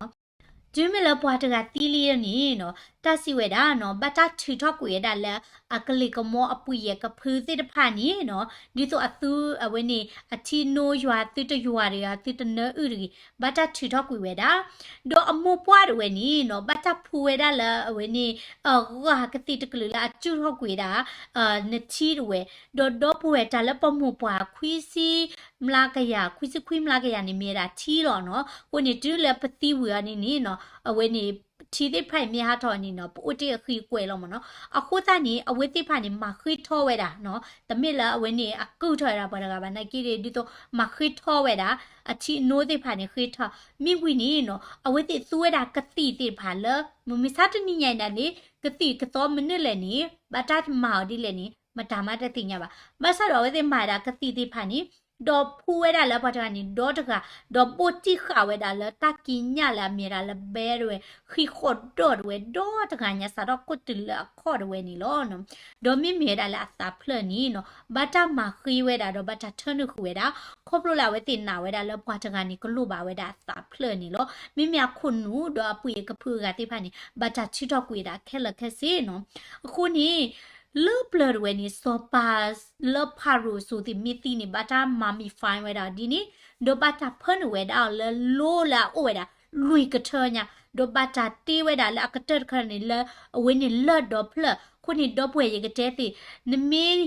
တုၤမ့ၢ်လၢပှၤတဂၤသံလံန့ၣ်နီၤ, တၢ်စံးဝဲဒၣ်နီၤ ဘၣ်တၢ်ထုးထီၣ်ကွံာ်ဝဲဒၣ်လၢ အကလံၤကမီအပှ့ၤယဲၢ်ကဖုသ့ၣ်တဖၣ်န့ၣ်နီၤ ဒ်သိးအသုအဝဲန့ၣ် အထံနိယွၤသုတယွၤတဂ့ၤ သုတနၢအုၣ်တဂ့ၤ ဘၣ်တၢ်ထုးထီၣ်ကွံာ်ဝဲဒၣ် ဒီးအမိၢ်ပှၢ်တဝဲန့ၣ်နီၤ ဘၣ်တၢ်ဖှူဝဲဒၣ်လၢအဝဲန့ၣ် အဂၤကသံၣ်တကလုာ်လၢအစုၣ်ထီၣ်ကွံာ်ဒၣ် နထံတဝဲ ဒီးဒီပုၢ်ဝဲၢ်တၢ်လၢပမိၢ်ပှၢ်ခွံဆံမျးကယၤ ခွံဆံခွံမျးကယၤန့ၣ် မ့ၢ်ဝဲဒၣ်ထံလီၤနီၤ. အဃိန့ၣ် တုၤလၢပသံဝံၤအီၤန့ၣ်န့ၣ်နီၤ အဝဲန့ၣ် ထံသ့ၣ်တဖၣ်အံၤမ့ၢ်ဟးထီၣ်န့ၣ်နီၤ ပအိၣ်တ့ၢ်အဃံအကွဲးလီၤမ့ၢ်နီၤ. အဃိသတးန့ၣ် အဝဲသ့ၣ်တဖၣ်န့ၣ် မၤဃ့ထီဝဲဒၣ်နီၤ တမ့ၢ်လၢအဝဲန့ၣ် အကုၢ်ထီၣ်ဝဲဒၣ်ပှၤတဂၤဘၣ် နာ်က့ဒီး ဒ်သိးမၤဃ့ထီဝဲဒၣ် အထံအနိသ့ၣ်တဖၣ်န့ၣ် ဃ့ထီ မ့ၢ်ဝံၤန့ၣ်နီၤ အဝဲသ့ၣ်သူဝဲဒၣ်ကသံၣ်သ့ၣ်တဖၣ်လၢ မုၢ်မဆါတနံၤညါအံၤဒၣ်လံ ကသံၣ်ကသီမနုၤလဲၣ်န့ၣ် ဘၣ်တၢ်မၤအီၤဒ်လဲၣ်န့ၣ် မတၤမးတသ့ၣ်ညါဘၣ်. ဘၣ်ဆၣ်ဒီးအဝဲသ့ၣ်မၤဒၣ်ကသံၣ်သ့ၣ်တဖၣ်န့ၣ် ဒီးဖှူဝဲဒၣ်လၢပှၤတဂၤန့ၣ် ဒီတဂၤ ဒီးဘိၣ်တံၢ်ဃာ်ဝဲဒၣ်လၢတၢ်ကံးညာ်လၢအမ့ၢ်ဒၣ်လၢဘဲတဝဲ ဃံဃီၣ်ဒီၣ်တဝဲ ဒီတဂၤညါစးထီၣ်ခိၣ်တုၤလၢအခီၣ်တဝဲန့ၣ်လီၤ. ဒီးမ့မ့ၢ်ဝဲဒၣ်လၢအသးဖျၢၣ်န့ၣ်နီၤ ဘၣ်တၢ်မၤဃ့ဝဲဒၣ်ဒီးဘၣ်တၢ်ထၢနုာ်ဃုာ်ဝဲဒၣ် ခီဖျိလၢအဝဲသ့ၣ်နာ်ဝဲဒၣ်လၢပှၤတဂၤန့ၣ် ကလိၣ်ဘၣ်ဝဲဒၣ်အသးဖျၢၣ်န့ၣ်လီၤ. မ့မ့ၢ်အခိၣ်နူာ်ဒီးအပှ့ၤအကဖုအဂၤသ့ၣ်တဖၣ်န့ၣ် ဘၣ်တၢ်ထုးထီၣ်ကွံာ်ဝဲဒၣ်ခဲလၢာ်ခဲဆ့နီၤ. အဃိန့ၣ် လၢပျၢၤတဝဲန့ၣ် စီၤပၤလၢဖၤရိၤအစိၤသ့ၣ်မ့ၢ်သံန့ၣ် ဘၣ်တၢ် mummify ဝဲဒၣ်ဒ်န့ၣ် ဒီးဘၣ်တၢ်ဖၢနုာ်ဝဲဒၣ်အီၤလၢလိလၢအအိၣ်ဝဲဒၣ် လွံၢ်ကထၢညါ ဒီးဘၣ်တၢ်တ့ဝဲဒၣ်လၢအကတၢၢ်တခါန့ၣ်လၢ အဝဲန့ၣ်လၢၢ်ဒီဖျၢၣ်. အဃိန့ၣ် ဒီပုၢ်ဝဲၢ်ယကတဲသ့ၣ် နမ့ၢ်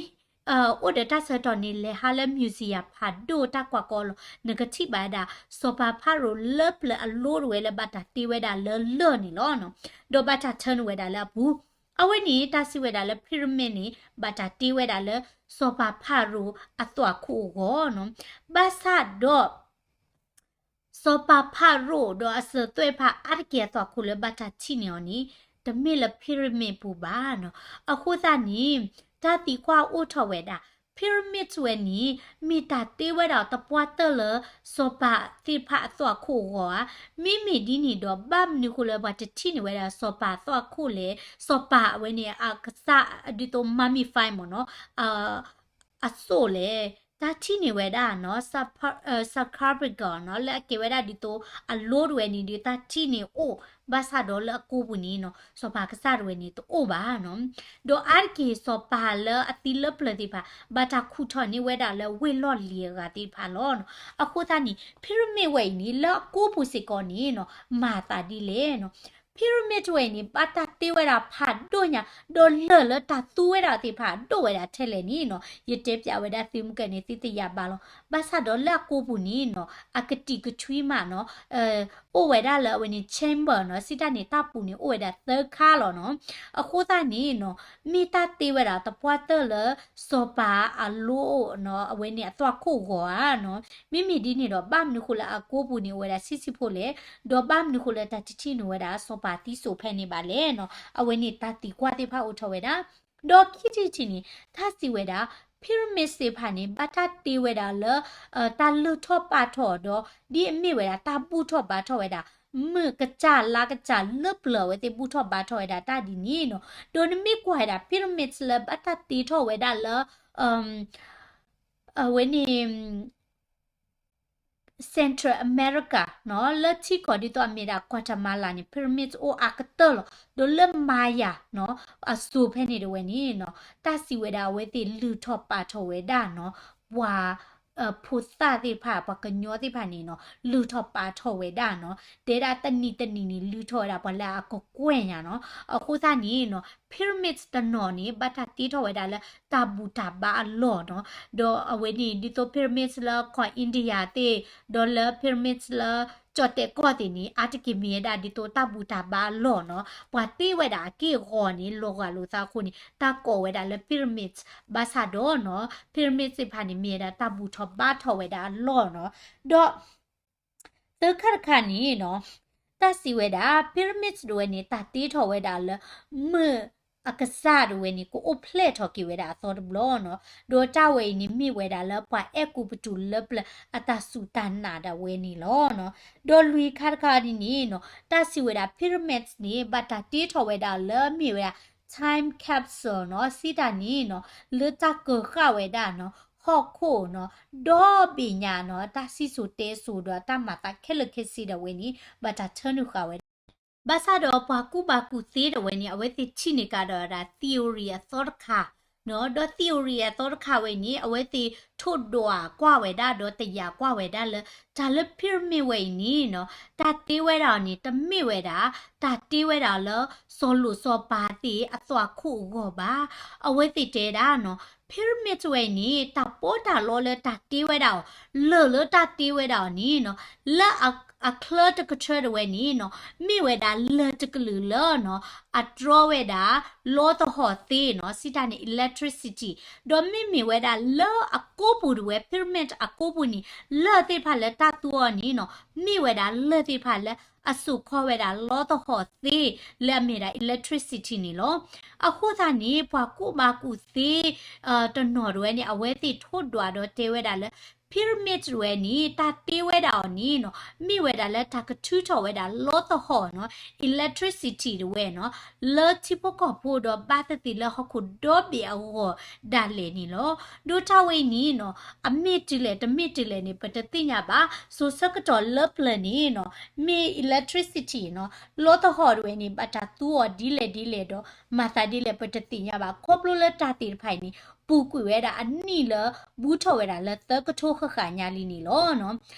အိၣ်ဒီးတၢ်ဆၢကတီၢ်န့ၣ် လဲၤဟးလၢ museum ဖးဒိၣ်တၢ်ကွၢ်ကီလီၤ နကထံၣ်ဘၣ်ဝဲဒၣ် စီၤပၤဖၤရိၤလၢပျၢၤအလိတဝဲလၢဘၣ်တၢ်တ့ဝဲဒၣ်လၢလၢၢ်န့ၣ်လီၤ. ဒီးဘၣ်တၢ်ထၢနုာ်ဝဲဒၣ်လၢအပူၤ အဝဲန့ၣ် တၢ်စံးဝဲဒၣ်လၢ pyramid န့ၣ် ဘၣ်တၢ်တ့ဝဲဒၣ်လၢ စီၤပၤဖၤရိၤအသွၣ်ခိၣ်အဂီၢ်နီၤ. ဘၣ်ဆၣ်ဒီး စီၤပၤဖၤရိၤဒီးအစၢၤသွဲၣ်တဖၣ်အါတက့ၢ်အသွၣ်ခိၣ်လၢဘၣ်တၢ်ထံၣ်န့ၢ်အီၤန့ၣ် တမ့ၢ်လၢ pyramid ပူၤဘၣ်နီၤ. အဃိသတးန့ၣ် တၢ်သံကွၢ်အိၣ်ထီၣ်ဝဲဒၣ် pyramid ဝဲန့ၣ် မ့ၢ်တၢ်တ့ဝဲဒၣ်တပှၢ်တၢၢ်လၢ စီၤပၤသ့ၣ်တဖၣ်အသွၣ်ခိၣ်အဂီၢ်ဧါ. မ့မ့ၢ်ဒ်န့ၣ်ဒီး ဘၣ်မနုၤဃိလၢပှၤတထံၣ်န့ၢ်ဝဲဒၣ်စီၤပၤအသွၣ်ခိၣ်လဲၣ်. စီၤပၤအဝဲန့ၣ် အကစၢ်ဒ်သိး mummify မ့ၢ်နီၤ အစိၣ်လဲၣ်. တၢ်ထံၣ်န့ၢ်ဝဲဒၣ်နီၤ sarcophagus နီၤ လၢအကဲဝဲဒၣ်ဒ်သိးအလိတဝဲန့ၣ်ဒီး တၢ်ထံၣ်န့ၢ်အိၣ် ဘၣ်ဆၣ်ဒီးလၢအကိပူၤန့ၣ်နီၤ စီၤပၤကစၢ်တဝဲန့ၣ်တအိၣ်ဘၣ်နီၤ. ဒီးအါတက့ၢ်စီၤပၤလၢအသံလၢပျၢၤသ့ၣ်တဖၣ် ဘၣ်တၢ်ခူၣ်ထီၣ်န့ၢ်ဝဲဒၣ်လၢဝ့ၢ်လီၢ်လံၤအဂၤသ့ၣ်တဖၣ်လီၤ. အဃိသတးန့ၣ် pyramid ဝဲအံၤန့ၣ် လၢအကိပူၤစ့ၢ်ကီးန့ၣ်နီၤ မၤသးဒ်လဲၣ်နီၤ. pyramid ဝဲအံၤန့ၣ် ဘၣ်တၢ်တ့ဝဲဒၣ်ဖးဒိၣ်ညါ ဒီးလၢၢ်လၢတၢ်သူဝဲဒၣ်သ့ၣ်တဖၣ် ဒိၣ်ဝဲဒၣ်ထဲလဲၣ်န့ၣ်နီၤ ယတဲပျးဝဲဒၣ်သုမုၢ်ကၢန့ၣ် သုသ့ၣ်ညါဘၣ်လီၤ. ဘၣ်ဆၣ်ဒီးလၢအကိပူၤန့ၣ်နီၤ အကတံာ်ကထွံမးနီၤ အိၣ်ဝဲဒၣ်လၢအဝဲန့ၣ် chamber နီၤ စံးတၢ်န့ၣ် တၢ်ပူၤန့ၣ် အိၣ်ဝဲဒၣ်သၢခါလီၤနီၤ. အဃိသတးန့ၣ်နီၤ မ့ၢ်တၢ်တ့ဝဲဒၣ်တပှၢ်တၢၢ်လၢ စီၤပၤအလိနီၤ အဝဲန့ၣ်အသွၣ်ခိၣ်ဂီၤဧါနီၤ. မ့မ့ၢ်ဒ်န့ၣ်ဒီး ဘၣ်မနုၤဃိလၢအကိပူၤန့ၣ် အိၣ်ဝဲဒၣ်ဆံးဆံးဖိလဲၣ်, ဒီးဘၣ်မနုၤဃိလၢတၢ်တထံၣ်န့ၢ်ဝဲဒၣ် စီၤပၤသံစိာ်ဖဲန့ၣ်ဘၣ်လဲၣ်နီၤ. အဝဲန့ၣ်တၢ်သံကွၢ်သ့ၣ်တဖၣ်အိၣ်ထီၣ်ဝဲဒၣ် ဒီးခံထံၣ်တထံၣ်န့ၣ် တၢ်စံးဝဲဒၣ် pyramids သ့ၣ်တဖၣ်န့ၣ် ဘၣ်တၢ်တ့ဝဲဒၣ်လၢ တၢ်လုၢ်ထီၣ်ပာ်ထီၣ်ဒီး ဒ်အမ့ၢ်ဝဲဒၣ်တၢ်ဘူၣ်ထီၣ်ဘါထီၣ်ဝဲဒၣ် မုၢ်ကစၢ်လါကစၢ်လၢပျၢၤအဝဲသ့ၣ်ဘူၣ်ထီၣ်ဘါထီၣ်ဝဲဒၣ်တၢ်ဒ်န့ၣ်နီၤ. ဒီးနမ့ၢ်ကွၢ်ဝဲဒၣ် pyramids လၢဘၣ်တၢ်တ့ထီၣ်ဝဲဒၣ်လၢ အဝဲန့ၣ် Central America နီၤ လၢထံကီၢ်ဒ်သိးအမ့ၢ်ဒၣ် Guatemala န့ၣ် pyramids အိၣ်အါကတၢၢ်လီၤ. ဒီးလၢ Maya နီၤ အစိၤဖဲန့ၣ်တဝဲန့ၣ်နီၤ တၢ်စံးဝဲဒၣ်အဝဲသ့ၣ်လုၢ်ထီၣ်ပာ်ထီၣ်ဝဲဒၣ်နီၤ ပှၤ ဖိသၣ်သ့ၣ်တဖၣ် ပှၤကညီသ့ၣ်တဖၣ်န့ၣ်နီၤ လုၢ်ထီၣ်ပာ်ထီၣ်ဝဲဒၣ်နီၤ. တဲဒၣ်တနံၤတနံၤန့ၣ် လုၢ်ထီၣ်ဝဲဒၣ်ပှၤလၢအကကွဲၢ်ညါနီၤ. အဃိသတးန့ၣ်နီၤ pyramids တနီၤန့ၣ် ဘၣ်တၢ်တ့ထီၣ်ဝဲဒၣ်လၢတၢ်ဘူၣ်တၢ်ဘါအလီၢ်နီၤ. ဒီးအဝဲန့ၣ် ဒ်သိး pyramids လၢကီၢ် India သ့ၣ်, ဒီးလၢ pyramids လၢကၠီၣ်တဲာ်ကီၢ်သ့ၣ်န့ၣ် အါတက့ၢ်မ့ၢ်ဝဲဒၣ်ဒ်သိးတၢ်ဘူၣ်တၢ်ဘါအလီၢ်နီၤ. ပှၤတ့ဝဲဒၣ်အက့ၢ်အဂီၤန့ၣ် လီၤဂာ်လိာ်သးအဃိန့ၣ် တၢ်ကိးဝဲဒၣ်လၢ pyramids ဘၣ်ဆၣ်ဒီးနီၤ pyramids သ့ၣ်တဖၣ်န့ၣ် မ့ၢ်ဝဲဒၣ်တၢ်ဘူၣ်ထီၣ်ဘါထီၣ်ဝဲဒၣ်အလီၢ်နီၤ. ဒီး သၢခါတခါန့ၣ်နီၤ တၢ်စံးဝဲဒၣ် pyramids တဝဲန့ၣ် တၢ်တ့ထီၣ်ဝဲဒၣ်လၢ မုၢ်အကစၢ်တဝဲန့ၣ် ကအိၣ်ဖျဲၣ်ထီၣ်က့ၤဝဲဒၣ်အသီတဘျီနီၤ. ဒီးတၢ်ဝဲအံၤန့ၣ် မ့ၢ်ဝဲဒၣ်လၢပှၤအဲၣ်ကူပတူးလၢပျၢၤအတၢ်စူၢ်တၢ်နာ်ဒၣ်ဝဲန့ၣ်လီၤနီၤ. ဒီးလွံၢ်ခါတခါဒ်န့ၣ်နီၤ တၢ်စံးဝဲဒၣ် pyramids န့ၣ် ဘၣ်တၢ်တ့ထီၣ်ဝဲဒၣ်လၢမ့ၢ်ဝဲဒၣ် time capsule နီၤ စံးတၢ်န့ၣ်နီၤ လၢတၢ်ကၢၤဃာ်ဝဲဒၣ်နီၤ ဟီၣ်ခိၣ်နီၤ ဒီဘ့ၣ်ညါနီၤ တၢ်စံၣ်စိၤတဲစိၤဒီးတၢ်မၤသးခဲလၢာ်ခဲဆ့ဒၣ်ဝဲန့ၣ် ဘၣ်တၢ်ထၢနုာ်ဃာ်ဝဲဒၣ် ဘၣ်ဆၣ်ဒီးပှၤကူၣ်ဘၣ်ကူၣ်သ့တဝဲန့ၣ် အဝဲသ့ၣ်ထံၣ်န့ၢ်ကဒီးဝဲဒၣ် theory အသီတခါ, ဒီး theory အသီတခါဝဲန့ၣ် အဝဲသ့ၣ်ထိၣ်ဒွးကွၢ်ဝဲဒၣ် ဒီးတယာ်ကွၢ်ဝဲဒၣ်လၢ တၢ်လၢ pyramid ဝဲအံၤန့ၣ်နီၤ တၢ်တ့ဝဲဒၣ်အီၤန့ၣ် တမ့ၢ်ဝဲဒၣ် တၢ်တ့ဝဲဒၣ်လၢ စီၤလိၣ်စီၤပၤသ့ၣ်အသွၣ်ခိၣ်အဂီၢ်ဘၣ်. အဝဲသ့ၣ်တဲဒၣ်နီၤ pyramid ဝဲအံၤန့ၣ် တၢ်ပီးတၢ်လီလၢတၢ်တ့ဝဲဒၣ်အီၤ လၢာ်လၢတၢ်တ့ဝဲဒၣ်အီၤန့ၣ်နီၤ လၢအချၢတကထၢတဝဲန့ၣ်နီၤ မ့ၢ်ဝဲဒၣ်လၢာ်တကလုာ်လၢနီၤ အတြီဝဲဒၣ် လီသဟီၣ်သ့နီၤ စံးတၢ်န့ၣ် electricity ဒီးမ့မ့ၢ်ဝဲဒၣ်လၢအကိးပူၤတဝဲ pyramid အကိးပူၤန့ၣ် လၢာ်သ့ၣ်တဖၣ်လၢတၢ်သူအီၤန့ၣ်နီၤ မ့ၢ်ဝဲဒၣ်လၢာ်သ့ၣ်တဖၣ်လၢအစိာ်ခီဝဲဒၣ်လီသဟီၣ်သ့ လၢအမ့ၢ်ဒၣ် electricity န့ၣ်လီၤ. အဃိသတးန့ၣ် ပှၤကူၣ်ဘၣ်ကူၣ်သ့ တနီၤတဝဲန့ၣ် အဝဲသ့ၣ်ထိၣ်ဒွးဒီးတဲဝဲဒၣ်လၢ pyramid တဝဲန့ၣ် တၢ်တ့ဝဲဒၣ်အီၤန့ၣ်နီၤ မ့ၢ်ဝဲဒၣ်လၢတၢ်ကထုးထီၣ်ဝဲဒၣ်လီသဟီၣ်နီၤ electricity တဝဲနီၤ လၢထံဖိကီၢ်ဖိဒီးဘၣ်သ့ၣ်သ့ၣ်လၢဟီၣ်ခိၣ်ဒီဘ့ၣ်အဂီၢ်ဒၣ်လဲာ်န့ၣ်လီၤ. ဒီးတၢ်ဝဲအံၤန့ၣ်နီၤ အမ့ၢ်တုၤလဲၣ်တမ့ၢ်တုၤလဲၣ်န့ၣ် ပတသ့ၣ်ညါဘၣ်. စိၤဆၢကတီၢ်လၢပျၢၤန့ၣ်နီၤ မ့ၢ် electricity နီၤ လီသဟီၣ်တဝဲန့ၣ် ဘၣ်တၢ်သူအီၤဒ်လဲၣ်ဒ်လဲၣ်ဒီး မၤသးဒ်လဲၣ် ပတသ့ၣ်ညါဘၣ်. ခီဖျိလၢတၢ်သ့ၣ်တဖၣ်အံၤန့ၣ် ပူၤကွံာ်ဝဲဒၣ်အနံၣ်လၢ ဘူးထီၣ်ဝဲဒၣ်လၢသၢကထိဃၣ်ဃၣ်ညါလံန့ၣ်လီၤ.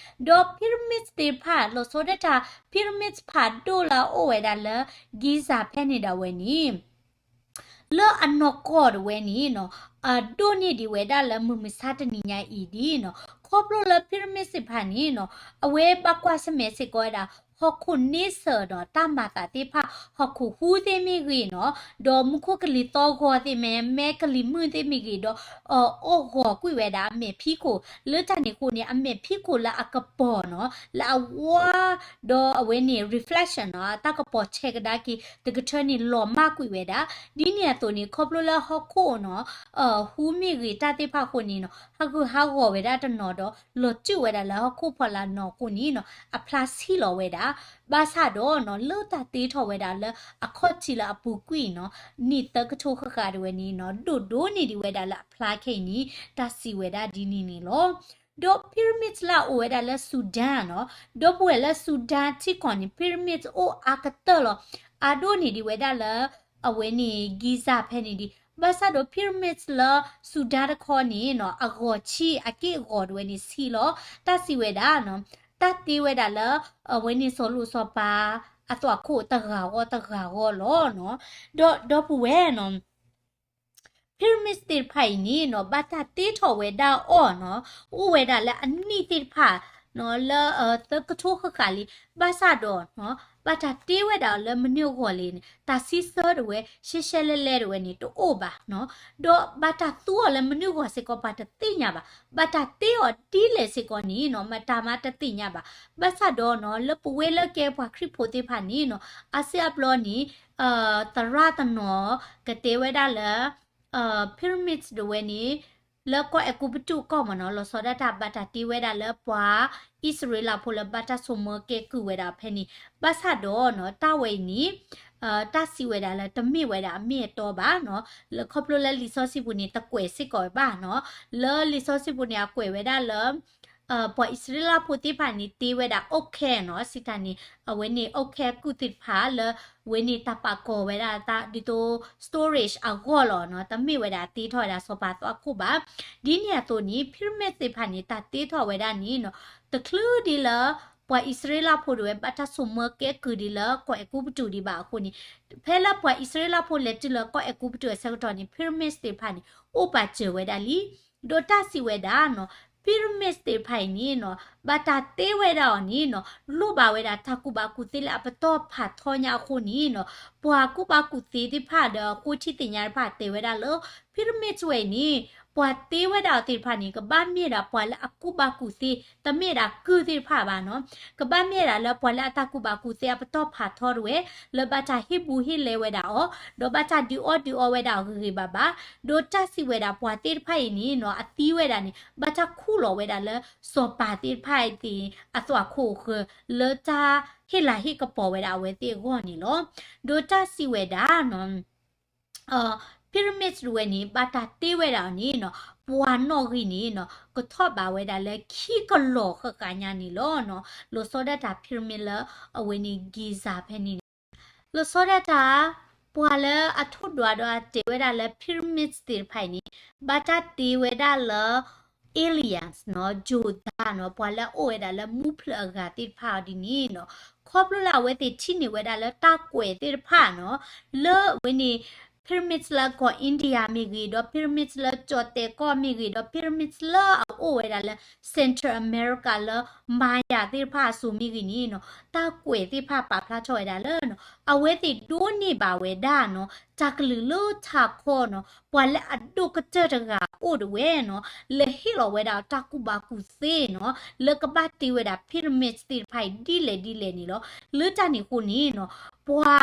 ဒီး pyramids သ့ၣ်တဖၣ် လီၤဆီဒၣ်တၢ် pyramids ဖးဒိၣ်လၢအအိၣ်ဝဲဒၣ်လၢ Giza ဖဲန့ၣ်ဒၣ်ဝဲန့ၣ် လၢအနီၢ်ကီၢ်တဝဲန့ၣ်နီၤ အဒိၣ်န့ၢ်ဒံးဝဲဒၣ်လၢမုၢ်မဆါတနံၤညါအံၤဒ်နီၤ ခီဖျိလၢ pyramids သ့ၣ်တဖၣ်န့ၣ်နီၤ အဝဲဘၣ်ကွၢ်ဆၢၣ်မဲာ်စ့ၢ်ကီးဝဲဒၣ် ဟီၣ်ခိၣ်န့ဆၢၣ်ဒီးတၢ်မၤသးသ့ၣ်တဖၣ် ဟီၣ်ခိၣ်ဟူသ့ၣ်မ့ၢ်ဂ့ၤနီၤ ဒီးမူခိၣ်ကလံၤသီဂီၤသ့ၣ်မ့ၢ် မဲကလံၤမုၢ်သ့ၣ်မ့ၢ်ဂ့ၤဒီး အီၣ်ဂီၤကွံာ်ဝဲဒၣ်အမဲာ်ဖံးခိၣ် လၢတၢ်န့ၣ်အဃိန့ၣ် အမဲာ်ဖံးခိၣ်လၢအကပီၤနီၤ လၢအဝါ ဒီးအဝဲန့ၣ် reflection နီၤ တၢ်ကပီၤဆဲးကဒါက့ၤ တကထၢန့ၣ်လီၤမၢ်ကွံာ်ဝဲဒၣ် ဒ်န့ၣ်အသိးန့ၣ် ခီဖျိလၢဟီၣ်ခိၣ်နီၤ ဟူမ့ၢ်ဂ့ၤတၢ်သ့ၣ်တဖၣ်အဃိန့ၣ်နီၤ ဟးဂူာ်ဟးဂီၤဝဲဒၣ်တနီၤဒီး လီၤတုာ်ဝဲဒၣ်လၢဟီၣ်ခိၣ်ဖီလာ်နီၤအဃိန့ၣ်နီၤ အဖျါဆံးလီၤဝဲဒၣ် ဘၣ်ဆၣ်ဒီးနီၤ လၢတၢ်တ့ထီၣ်ဝဲဒၣ်လၢအခီၣ်ထံးလၢအပူၤကွံာ်နီၤ နံၣ်သၢကထိဃၣ်ဃၣ်တဝဲန့ၣ်နီၤ ဒိၣ်ဒိၣ်န့ၢ်ဒံးဝဲဒၣ်လၢအဖျါခဲအံၤန့ၣ် တၢ်စံးဝဲဒၣ်ဒ်န့ၣ်န့ၣ်လီၤ. ဒီး pyramids လၢအအိၣ်ဝဲဒၣ်လၢ Sudan နီၤ ဒီပုၢ်ဝဲၢ်လၢ Sudan ထံကီၢ်န့ၣ် pyramids အိၣ်အါကတၢၢ်လီၤ. အါဒိၣ်န့ၢ်ဒံးဝဲဒၣ်လၢ အဝဲန့ၣ် Giza ဖဲန့ၣ်ဒံး ဘၣ်ဆၣ်ဒီး pyramids လၢ Sudan တခီန့ၣ်နီၤ အဂီၤဆံးအက့ၢ်အဂီၤတဝဲန့ၣ်ဆံးလီၤ. တၢ်စံးဝဲဒၣ်နီၤ တၢ်တ့ဝဲဒၣ်လၢ အဝဲန့ၣ်စီၤလိၣ်စီၤပၤ အသွၣ်ခိၣ်တဂၤဂီၢ်တဂၤဂီၢ်လီၤနီၤ. ဒီးဒီပုၢ်ဝဲၢ်နီၤ pyramids သ့ၣ်တဖၣ်အံၤန့ၣ်နီၤ ဘၣ်တၢ်တ့ထီၣ်ဝဲဒၣ်အီၤနီၤ အိၣ်ဝဲဒၣ်လၢအနံၣ်သ့ၣ်တဖၣ်နီၤ လၢသၢကထိဃၣ်ဃၣ်လံ ဘၣ်ဆၣ်ဒီးနီၤ ဘၣ်တၢ်တ့ဝဲဒၣ်အီၤလၢမနုၤအဂီၢ်လဲၣ်န့ၣ် တၢ်စံးဆၢတဝဲ ရှဲရှဲလဲလဲတဝဲန့ၣ် တအိၣ်ဘၣ်နီၤ ဒီးဘၣ်တၢ်သူအီၤလၢမနုၤအဂီၢ်စ့ၢ်ကီး ပှၤတသ့ၣ်ညါဘၣ်. ဘၣ်တၢ်တ့အီၤဒ်လဲၣ်စ့ၢ်ကီးန့ၣ်နီၤ မတၤမးတသ့ၣ်ညါဘၣ်. ဘၣ်ဆၣ်ဒီးနီၤ လၢပဝဲလၢကဲပှၤခရံာ်ဖိသ့ၣ်တဖၣ်န့ၣ်နီၤ အါစုအါဘျီန့ၣ် သရၣ်တနီၤကတဲဝဲဒၣ်လၢ pyramids တဝဲန့ၣ် လၢကီၢ်အဲၤကူပတူးကီၢ်မ့ၢ်နီၤ လီၤဆီဒၣ်တၢ်ဘၣ်တၢ်တ့ဝဲဒၣ်လၢပှၤအံၣ်စရ့လးဖိလၢဘၣ်တၢ်ဆိၣ်မၢကဲကုၢ်ဝဲဒၣ်ဖဲန့ၣ် ဘၣ်ဆၣ်ဒီးနီၤ တၢ်ဝဲအံၤန့ၣ် တၢ်စံးဝဲဒၣ်လၢတမ့ၢ်ဝဲဒၣ်အမ့ၢ်အတီဘၣ်နီၤ လၢခီဖျိလၢလံာ်စီဆှံပူၤန့ၣ် တကွဲးစ့ၢ်ကီးဘၣ်နီၤ လၢလံာ်စီဆှံပူၤန့ၣ် အကွဲးဝဲဒၣ်လၢ ပှၤအံၣ်စရ့လးဖိသ့ၣ်တဖၣ်န့ၣ် တ့ဝဲဒၣ် အုတ်ခဲနီၤ စံးတၢ်န့ၣ် အဝဲန့ၣ် အုတ်ခဲကုၢ်သ့ၣ်တဖၣ်လၢ ဝဲန့ၣ်တၢ်ပာ်ကီၤဝဲဒၣ်တၢ်ဒ်သိး storage အဂီၢ်လီၤနီၤ တမ့ၢ်ဝဲဒၣ်တ့ထီၣ်ဝဲဒၣ်စီၤပၤသွၣ်ခိၣ်ဘၣ်. ဒ်န့ၣ်အသိးန့ၣ် pyramids သ့ၣ်တဖၣ်န့ၣ် တၢ်တ့ထီၣ်ဝဲဒၣ်န့ၣ်နီၤ တချုးဒ်လၢ ပှၤအံၣ်စရ့လးဖိတဝဲဘၣ်တၢ်ဆိၣ်မၢကဲကုၢ်ဒ်လၢကီၢ်အဲၤကူပတူးဒံးဘၣ်အဃိန့ၣ် ဖဲလၢပှၤအံၣ်စရ့လးဖိလဲၤတုၤလၢကီၢ်အဲၤကူပတူးအဆၢကတီၢ်န့ၣ် pyramids သ့ၣ်တဖၣ်န့ၣ် အိၣ်ပာ်စၢၤဝဲဒၣ်လံ ဒီးတၢ်စံးဝဲဒၣ်နီၤ pyramids သ့ၣ်တဖၣ်အံၤန့ၣ်နီၤ ဘၣ်တၢ်တ့ဝဲဒၣ်အီၤန့ၣ်နီၤ လိၣ်ဘၣ်ဝဲဒၣ်တၢ်ကူၣ်ဘၣ်ကူၣ်သ့လၢအပတီၢ်ဖးထီညါအဃိန့ၣ်နီၤ ပှၤကူၣ်ဘၣ်ကူၣ်သ့သ့ၣ်တဖၣ်ဒီးဃိထံသ့ၣ်ညါတဖၣ်တဲဝဲဒၣ်လၢ pyramids ဝဲအံၤန့ၣ် ပှၤတ့ဝဲဒၣ်အီၤသ့ၣ်တဖၣ်န့ၣ် ကဘၣ်မ့ၢ်ဒၣ်ပှၤလၢအကူၣ်ဘၣ်ကူၣ်သ့ တမ့ၢ်ဒၣ်ကုၢ်သ့ၣ်တဖၣ်ဘၣ်နီၤ ကဘၣ်မ့ၢ်ဒၣ်လၢပှၤလၢအတၢ်ကူၣ်ဘၣ်ကူၣ်သ့အပတီၢ်ဖးထီတဝဲ လၢဘၣ်တၢ်ဟ့ၣ်ဘူးဟ့ၣ်လဲဝဲဒၣ်အီၤ ဒီးဘၣ်တၢ်ဒုးအီၣ်ဒုးအီဝဲဒၣ်အီၤဂ့ၤဂ့ၤဘၣ်ဘၣ် ဒီးတၢ်စံးဝဲဒၣ်ပှၤသ့ၣ်တဖၣ်အံၤန့ၣ်နီၤ အသံဝဲဒၣ်န့ၣ် ဘၣ်တၢ်ခူၣ်လီၤဝဲဒၣ်လၢစီၤပၤသ့ၣ်တဖၣ်အံၤသ့ၣ် အသွၣ်ခိၣ်အဃၢၤ လၢတၢ်ဟ့ၣ်လၤဟ့ၣ်ကပီၤဝဲဒၣ်အဝဲသ့ၣ်အဂီၢ်န့ၣ်လီၤ. ဒီးတၢ်စံးဝဲဒၣ်နီၤ pyramids တဝဲန့ၣ် ဘၣ်တၢ်တ့ဝဲဒၣ်အီၤန့ၣ်နီၤ ပှၤနီၣ်ဂံၢ်န့ၣ်နီၤ ကထီၣ်ဘးဝဲဒၣ်လၢခံကလီၤဃၣ်ဃၣ်ညါန့ၣ်လီၤနီၤ လီၤဆီဒၣ်တၢ် pyramid လၢအဝဲန့ၣ် Giza ဖဲန့ၣ်န့ၣ် လီၤဆီဒၣ်တၢ် ပှၤလၢအထိၣ်ဒွးဒီးအတဲဝဲဒၣ်လၢ pyramids သ့ၣ်တဖၣ်အံၤန့ၣ် ဘၣ်တၢ်တ့ဝဲဒၣ်လၢ aliens နီၤ, ယိၤသးနီၤ, ပှၤလၢအအိၣ်ဝဲဒၣ်လၢမူဖျၢၣ်အဂၤသ့ၣ်တဖၣ်အီၤဒ်န့ၣ်နီၤ, ခီဖျိလၢအဝဲသ့ၣ်ထံၣ်န့ၢ်ဝဲဒၣ်လၢတၢ်ကွဲးသ့ၣ်တဖၣ်နီၤ, လၢအဝဲန့ၣ် pyramids လၢကီၢ် India မ့ၢ်ဂ့ၤ, ဒီး pyramids လၢကၠီၣ်တဲာ်ကီၢ်မ့ၢ်ဂ့ၤ, ဒီး pyramids လၢအအိၣ်ဝဲဒၣ်လၢ Central America လၢ Maya သ့ၣ်တဖၣ်အစိၤမ့ၢ်ဂ့ၤန့ၣ်နီၤ, တၢ်ကွဲးသ့ၣ်တဖၣ်ပာ်ဖျါထီၣ်ဝဲဒၣ်လၢနီၤ, အဝဲသ့ၣ်ဒိးန့ၢ်ဘၣ်ဝဲဒၣ်နီၤ, တၢ်ကလုၢ်လၢထးခီနီၤ, ပှၤလၢအဒိၣ်ကတၢၢ်တဂၤအိၣ်ဒၣ်ဝဲနီၤ, လၢဟ့ၣ်လီၤဝဲဒၣ်တၢ်ကူၣ်ဘၣ်ကူၣ်သ့နီၤ, လၢကဘၣ်တ့ဝဲဒၣ် pyramids သ့ၣ်တဖၣ်အံၤဒ်လဲၣ်ဒ်လဲၣ်န့ၣ်လီၤ. လၢတၢ်န့ၣ်အဃိန့ၣ်နီၤ, ပှၤ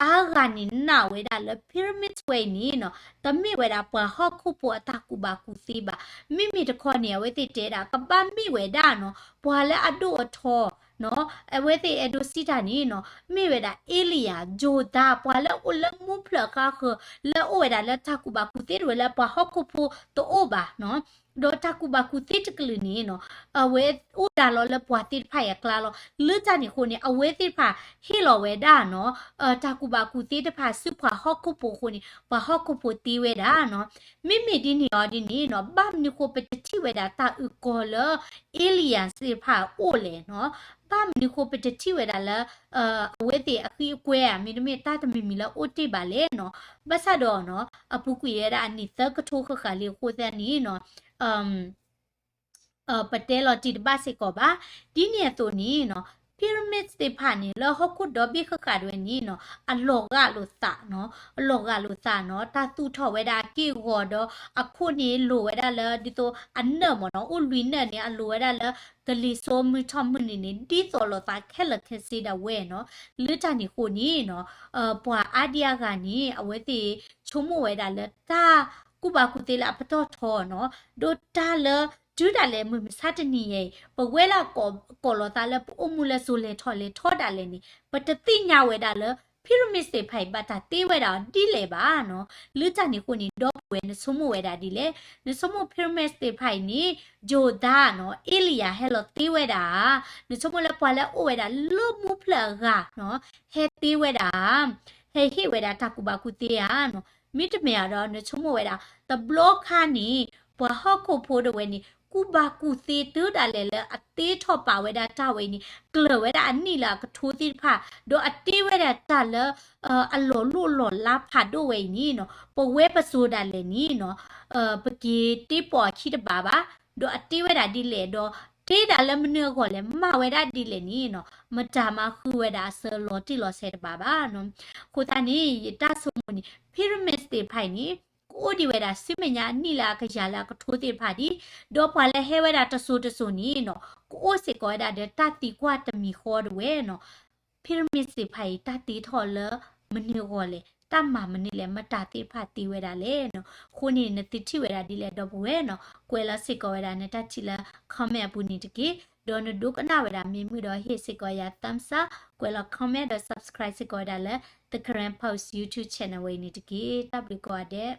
အါဂၤန့ၣ်နာ်ဝဲဒၣ်လၢ pyramids ဝဲအံၤန့ၣ်နီၤ, တမ့ၢ်ဝဲဒၣ်ပှၤဟီၣ်ခိၣ်ဖိအတၢ်ကူၣ်ဘၣ်ကူၣ်သ့ဘၣ်. မ့မ့ၢ်တခီန့ၣ် အဝဲသ့ၣ်တဲဒၣ် ကဘၣ်မ့ၢ်ဝဲဒၣ်နီၤ, ပှၤလၢအဒိၣ်အထီနီၤ, အဝဲသ့ၣ်အဲၣ်ဒိးစံးတၢ်န့ၣ်နီၤ, မ့ၢ်ဝဲဒၣ် alien ယိၤသး ပှၤလၢအအိၣ်လၢမူဖျၢၣ်ဃါဃၢၤ လၢအအိၣ်ဝဲဒၣ်လၢတၢ်ကူၣ်ဘၣ်ကူၣ်သ့တဝဲလၢပှၤဟီၣ်ခိၣ်ဖိတအိၣ်ဘၣ်နီၤ. ဒီးတၢ်ကူၣ်ဘၣ်ကူၣ်သ့တကလုာ်န့ၣ်နီၤ, အဝဲအိၣ်ဒၣ်လီၤလၢပှၤသ့ၣ်တဖၣ်အကျါလီၤ. လၢတၢ်န့ၣ်အဃိန့ၣ် အဝဲသ့ၣ်တဖၣ်ဟ့ၣ်လီၤဝဲဒၣ်နီၤ, တၢ်ကူၣ်ဘၣ်ကူၣ်သ့တဖၣ်ဆူပှၤဟီၣ်ခိၣ်ဖိအဃိန့ၣ် ပှၤဟီၣ်ခိၣ်ဖိတ့ဝဲဒၣ်နီၤ. မ့မ့ၢ်ဒ်န့ၣ်အီၤဒ်န့ၣ်နီၤ, ဘၣ်မနုၤဃိပတထံၣ်ဝဲဒၣ်တၢ်အုၣ်ကီၤလၢ aliens သ့ၣ်တဖၣ်အအိၣ်လဲၣ်နီၤ, ဘၣ်မနုၤဃိပတထံၣ်ဝဲဒၣ်လၢ အဝဲသ့ၣ်အဃံအကွဲဧါ, မ့မ့ၢ်တၢ်တမံၤမံၤလၢအအိၣ်တ့ၢ်ဘၣ်လဲၣ်နီၤ. ဘၣ်ဆၣ်ဒီးနီၤ, အပူၤကွံာ်ဝဲဒၣ်အနံၣ်သၢကထိဃၣ်ဃၣ်လံအဃိသတးန့ၣ်နီၤ, ပတဲလီၤတံၢ်တဘၣ်စ့ၢ်ကီးဘၣ်. ဒ်န့ၣ်အသိးန့ၣ်နီၤ, pyramids သ့ၣ်တဖၣ်န့ၣ် လၢဟီၣ်ခိၣ်ဒီဘ့ၣ်ဃၣ်ဃၣ်ဒၣ်ဝဲန့ၣ်နီၤ, အလီၤဂာ်လိာ်သးနီၤ, အလီၤဂာ်လိာ်သးနီၤ, တၢ်သူၣ်ထီၣ်ဝဲဒၣ်အက့ၢ်အဂီၤဒီး အခိၣ်န့ၣ်လိၤဝဲဒၣ်လၢ ဒ်သိးအနၢၣ်မ့ၢ်နီၤ, အိၣ်လွံၢ်နၢၣ်န့ၣ် အလိၤဝဲဒၣ်လၢ ကလံၤစိမုၢ်ထီၣ်မုၢ်နုာ်န့ၣ် ဒ်သိးလိာ်သးခဲလၢာ်ခဲဆ့ဒၣ်ဝဲနီၤ. လၢတၢ်န့ၣ်အဃိန့ၣ်နီၤ, ပှၤအါဒံအါဂၤန့ၣ် အဝဲသ့ၣ်ဆိကမိၣ်ဝဲဒၣ်လၢတၢ်ကူၣ်ဘၣ်ကူၣ်သ့လၢအပတီၢ်ထီနီၤ, ဒီးတၢ်လၢ တုၤဒၣ်လဲာ်မုၢ်မဆါတနံၤအံၤ ပဝဲလၢအကိးလိာ်သးလၢပအိၣ်မူလၢစိၤလဲၤထီၣ်လဲၤထီဒၣ်လဲာ်န့ၣ် ပတသ့ၣ်ညါဝဲဒၣ်လၢ pyramids သ့ၣ်တဖၣ်အံၤ ဘၣ်တၢ်တ့ဝဲဒၣ်အီၤဒ်လဲၣ်ဘၣ်နီၤ. လၢတၢ်န့ၣ်အဃိန့ၣ် ဒီပုၢ်ဝဲၢ်နဆိကမိၣ်ဝဲဒၣ်ဒ်လဲၣ်. နဆိကမိၣ် pyramids သ့ၣ်တဖၣ်အံၤန့ၣ် ယိၤသးနီၤ alien ဟဲလီၤတ့ဝဲဒၣ်ဧါ, နဆိကမိၣ်လၢပှၤလၢအအိၣ်ဝဲဒၣ်လၢမူဖျၢၣ်အဂၤနီၤ ဟဲတ့ဝဲဒၣ်ဧါ, ဟဲဟ့ၣ်ဝဲဒၣ်တၢ်ကူၣ်ဘၣ်ကူၣ်သ့ဧါနီၤ. မ့တမ့ၢ်ဒီး နဆိကမိၣ်ဝဲဒၣ် တဘျီခါန့ၣ် ပှၤဟီၣ်ခိၣ်ဖိဒၣ်ဝဲန့ၣ် ကူၣ်ဘၣ်ကူၣ်သ့တုၤဒၣ်လဲာ်လၢအတ့ထီၣ်ပာ်ဝဲဒၣ်တၢ်ဝဲအံၤန့ၣ် ကျၢၤဝဲဒၣ်အနံၣ်လၢအကထိသ့ၣ်တဖၣ် ဒီးအတ့ဝဲဒၣ်တၢ်လၢ အလီၤလိၣ်လီၤလးဖးဒိၣ်ဝဲအံၤန့ၣ်နီၤ ပဝဲပစိၤဒၣ်လဲာ်န့ၣ်နီၤ ပက့ၤတ့ပိာ်အခံတဘၣ်ဘၣ်, ဒီးအတ့ဝဲဒၣ်ဒ်လဲၣ် ဒီးတ့ဒၣ်လၢမနုၤအဂီၢ်လဲၣ် မၤဝဲဒၣ်ဒ်လဲၣ်န့ၣ်နီၤ မတၤမၤဃုဝဲဒၣ်အစၢလီၤတံၢ်လီၤဆဲးတဘၣ်ဘၣ်နီၤ. အဃိသတးန့ၣ် ယတၢ်ဆိကမိၣ်န့ၣ် pyramids သ့ၣ်တဖၣ်အံၤန့ၣ် ကအိၣ်ဒံးဝဲဒၣ်ဆူမဲာ်ညါအနံၣ်လၢအကယၤလၢအကထိသ့ၣ်တဖၣ်ဒံး, ဒီးပှၤလၢဟဲဝဲဒၣ်တစိၤတစိၤန့ၣ်နီၤ ကအိၣ်စ့ၢ်ကီးဝဲဒၣ်ဒီးတၢ်သံကွၢ်တမံၤဃီဒၣ်ဝဲနီၤ pyramids သ့ၣ်တဖၣ်အံၤ တၢ်တ့ထီၣ်လၢမနုၤအဂီၢ်လဲၣ်, တၢ်မၤမနုၤလဲၣ်, မတၤသ့ၣ်တဖၣ်တ့ဝဲဒၣ်လဲၣ်နီၤ. အဃိန့ၣ် နသုထံၣ်ဝဲဒၣ်ဒ်လဲၣ်ဒီပုၢ်ဝဲၢ်နီၤ ကွဲးလီၤစ့ၢ်ကီးဝဲဒၣ်နတၢ်ထံၣ်လၢ comment အပူၤန့ၣ်တက့ၢ်. ဒီးနဒိကနၣ်ဝဲဒၣ်မ့ၢ်မုာ်ဒီးဟ့ၣ်စ့ၢ်ကီးယၤ thumbs up, ကွဲးလီၤ comment ဒီး subscribe စ့ၢ်ကီးဝဲဒၣ်လၢ The Karen Post YouTube channel ဝဲအံၤန့ၣ်တက့ၢ်. တၢ်ဘျုးကိးဂၤဒဲး.